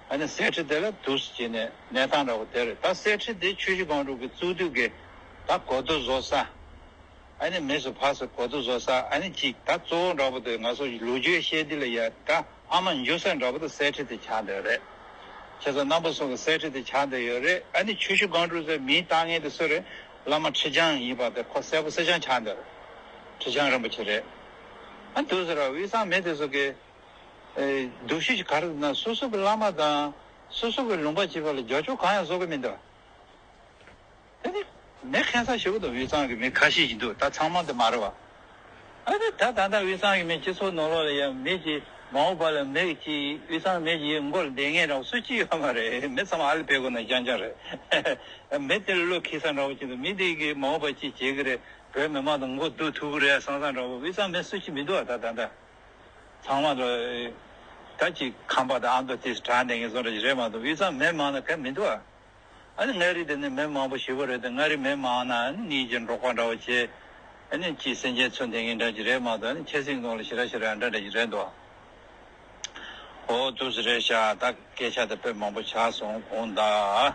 ཨ་ནི་གསེར་ཁྲི་དེ་ལ་འདུག་སེ་བྱས་ནས་གནས་སྟངས་འདྲ་བོ་དེ་རེད། ད་གསེར་ཁྲི་དེ་ཆུ་བཞི་སྒང་དྲུག་གི་གཙུག་སྡེ་གི་ད་གོ་བསྡུར་བཟོ་ས། ཨ་ནི་མི་སུ་ཕར་ཚུར་གོ་བསྡུར་བཟོ་ས་ཨ་ནི་གཅིག་ད་གཙོ་བོ་འདྲ་པོ་དེ་ང་ཚོ་ལོ་རྒྱུས་བཤད་དུས་ལ་ཡ་ད་ཨ་མ་འཇུ་ས་འདྲ་པོ་དེ་གསེར་ཁྲི་དེ་ཆགས་བསྡད་རེད། བྱས་ཙང་རྣམ་པ་ཚོ་གི་གསེར་ཁྲི་དེ་ཆགས་བསྡད་ཡོད་རེད། ཨ་ནི་ཆུ་བཞི་སྒང་དྲུག་ཟེར་མིང་བཏགས་མཁན་དེ་སུ་རེད། བླ་མ་ཁྲི་བྱང་ཡིན་པ་དེ་ཁོ་གསལ་པོ་གསལ་རྐྱང་ཆགས་བསྡད་རེད། ཁྲི་བྱང་རིན་པོ་ཆེ་རེད། ཨ་དུས་ཟེར་བ་དབུས་གཙང་མི་དེ་ཚོ་གི་སྡུག་ཤོས་ཀྱི་ག་རེ་ཟེར་ན་སོ་སོ་གི་བླ་མ་དང་སོ་སོ་གི་ལུང་པ་གཅིག་པ་ལ་རྒྱབ་སྐྱོར་གང་ཡང་བཟོ་གི་མི་འདུག་དེ་ནི་མི་ཁེངས་ས་ཞེ་པོ་འདུག་དབུས་གཙང་གི་མི་ཁ་ཤས་ཤིག་འདུག་ད་ཚང་མ་དེ་མ་རེད་བ། ཨ་ནི་ད་ད་ལྟ་དབུས་གཙང་གི་མི་སྤྱི་ཚོགས་ནང་ལོགས་ལ་ཡང་མི་གཅིག་མ་འོངས་པ་ལ་མི་གཅིག་དབུས་གཙང་མི་གཅིག་མགོ་ལ་བསྡད་མཁན་འདྲ་བོ་སུ་གཅིག་ཡོད་མ་རེད། མི་ཚང་མ་ཨ་ལི་བེ་གོ་ན་རྐྱང་རྐྱང་རེད། མི་དེ་ལ་བློ་འཁེལ་ས་འདྲ་བོ་ཅིག་འདུག་མི་དེ་གི་མ་འོངས་པ་གཅིག་བྱེད་གི་རེད། བོད་མི་མང་དང་མགོ་བསྡུ་ཐུབ་གི་རེད་བསམ་བསམ་འདྲ་བོ་དབུས་གཙང་མི་སུ་གཅིག་མི་འདུག་ད་ད་ལྟ་ཚང་མ་ལ་ད་ཅིག་ཁམས་པ་དང་ཨ་མདོ་དེ་དྲག་བསྡད་མཁན་བཟོ་འདྲ་ཞིག་རེད་མ་གཏོགས་དབུས་གཙང་མི་མང་ན་ག་མི་འདུག་ཨ། ཨ་ནི་མངའ་རིས་དེ་ནི་མི་མང་པོ་ཞེ་པོ་རེད་དེ་མངའ་རིས་མི་མང་ན་ཨ་ནི་གཉིས་ཀྱི་འབྲོག་པ་འདྲ་བོ་བྱས། ཨ་ནི་ཅིག་སེམས་ཅན་འཚོ་བསྡད་མཁན་འདྲ་ཅིག་རེད་མ་གཏོགས་ཨ་ནི་ཆབ་སྲིད་ནང་ལ་ཞེ་དྲག་ཞེ་དྲག་འདྲ་འདྲ་ཅིག་རེད་འདུག་ཨོ་འདུག་སེ་རེད་ཤག་ད་སྐད་ཆ་དེ་དཔེ་མང་པོ་ཆགས་སོང་དགོངས་དག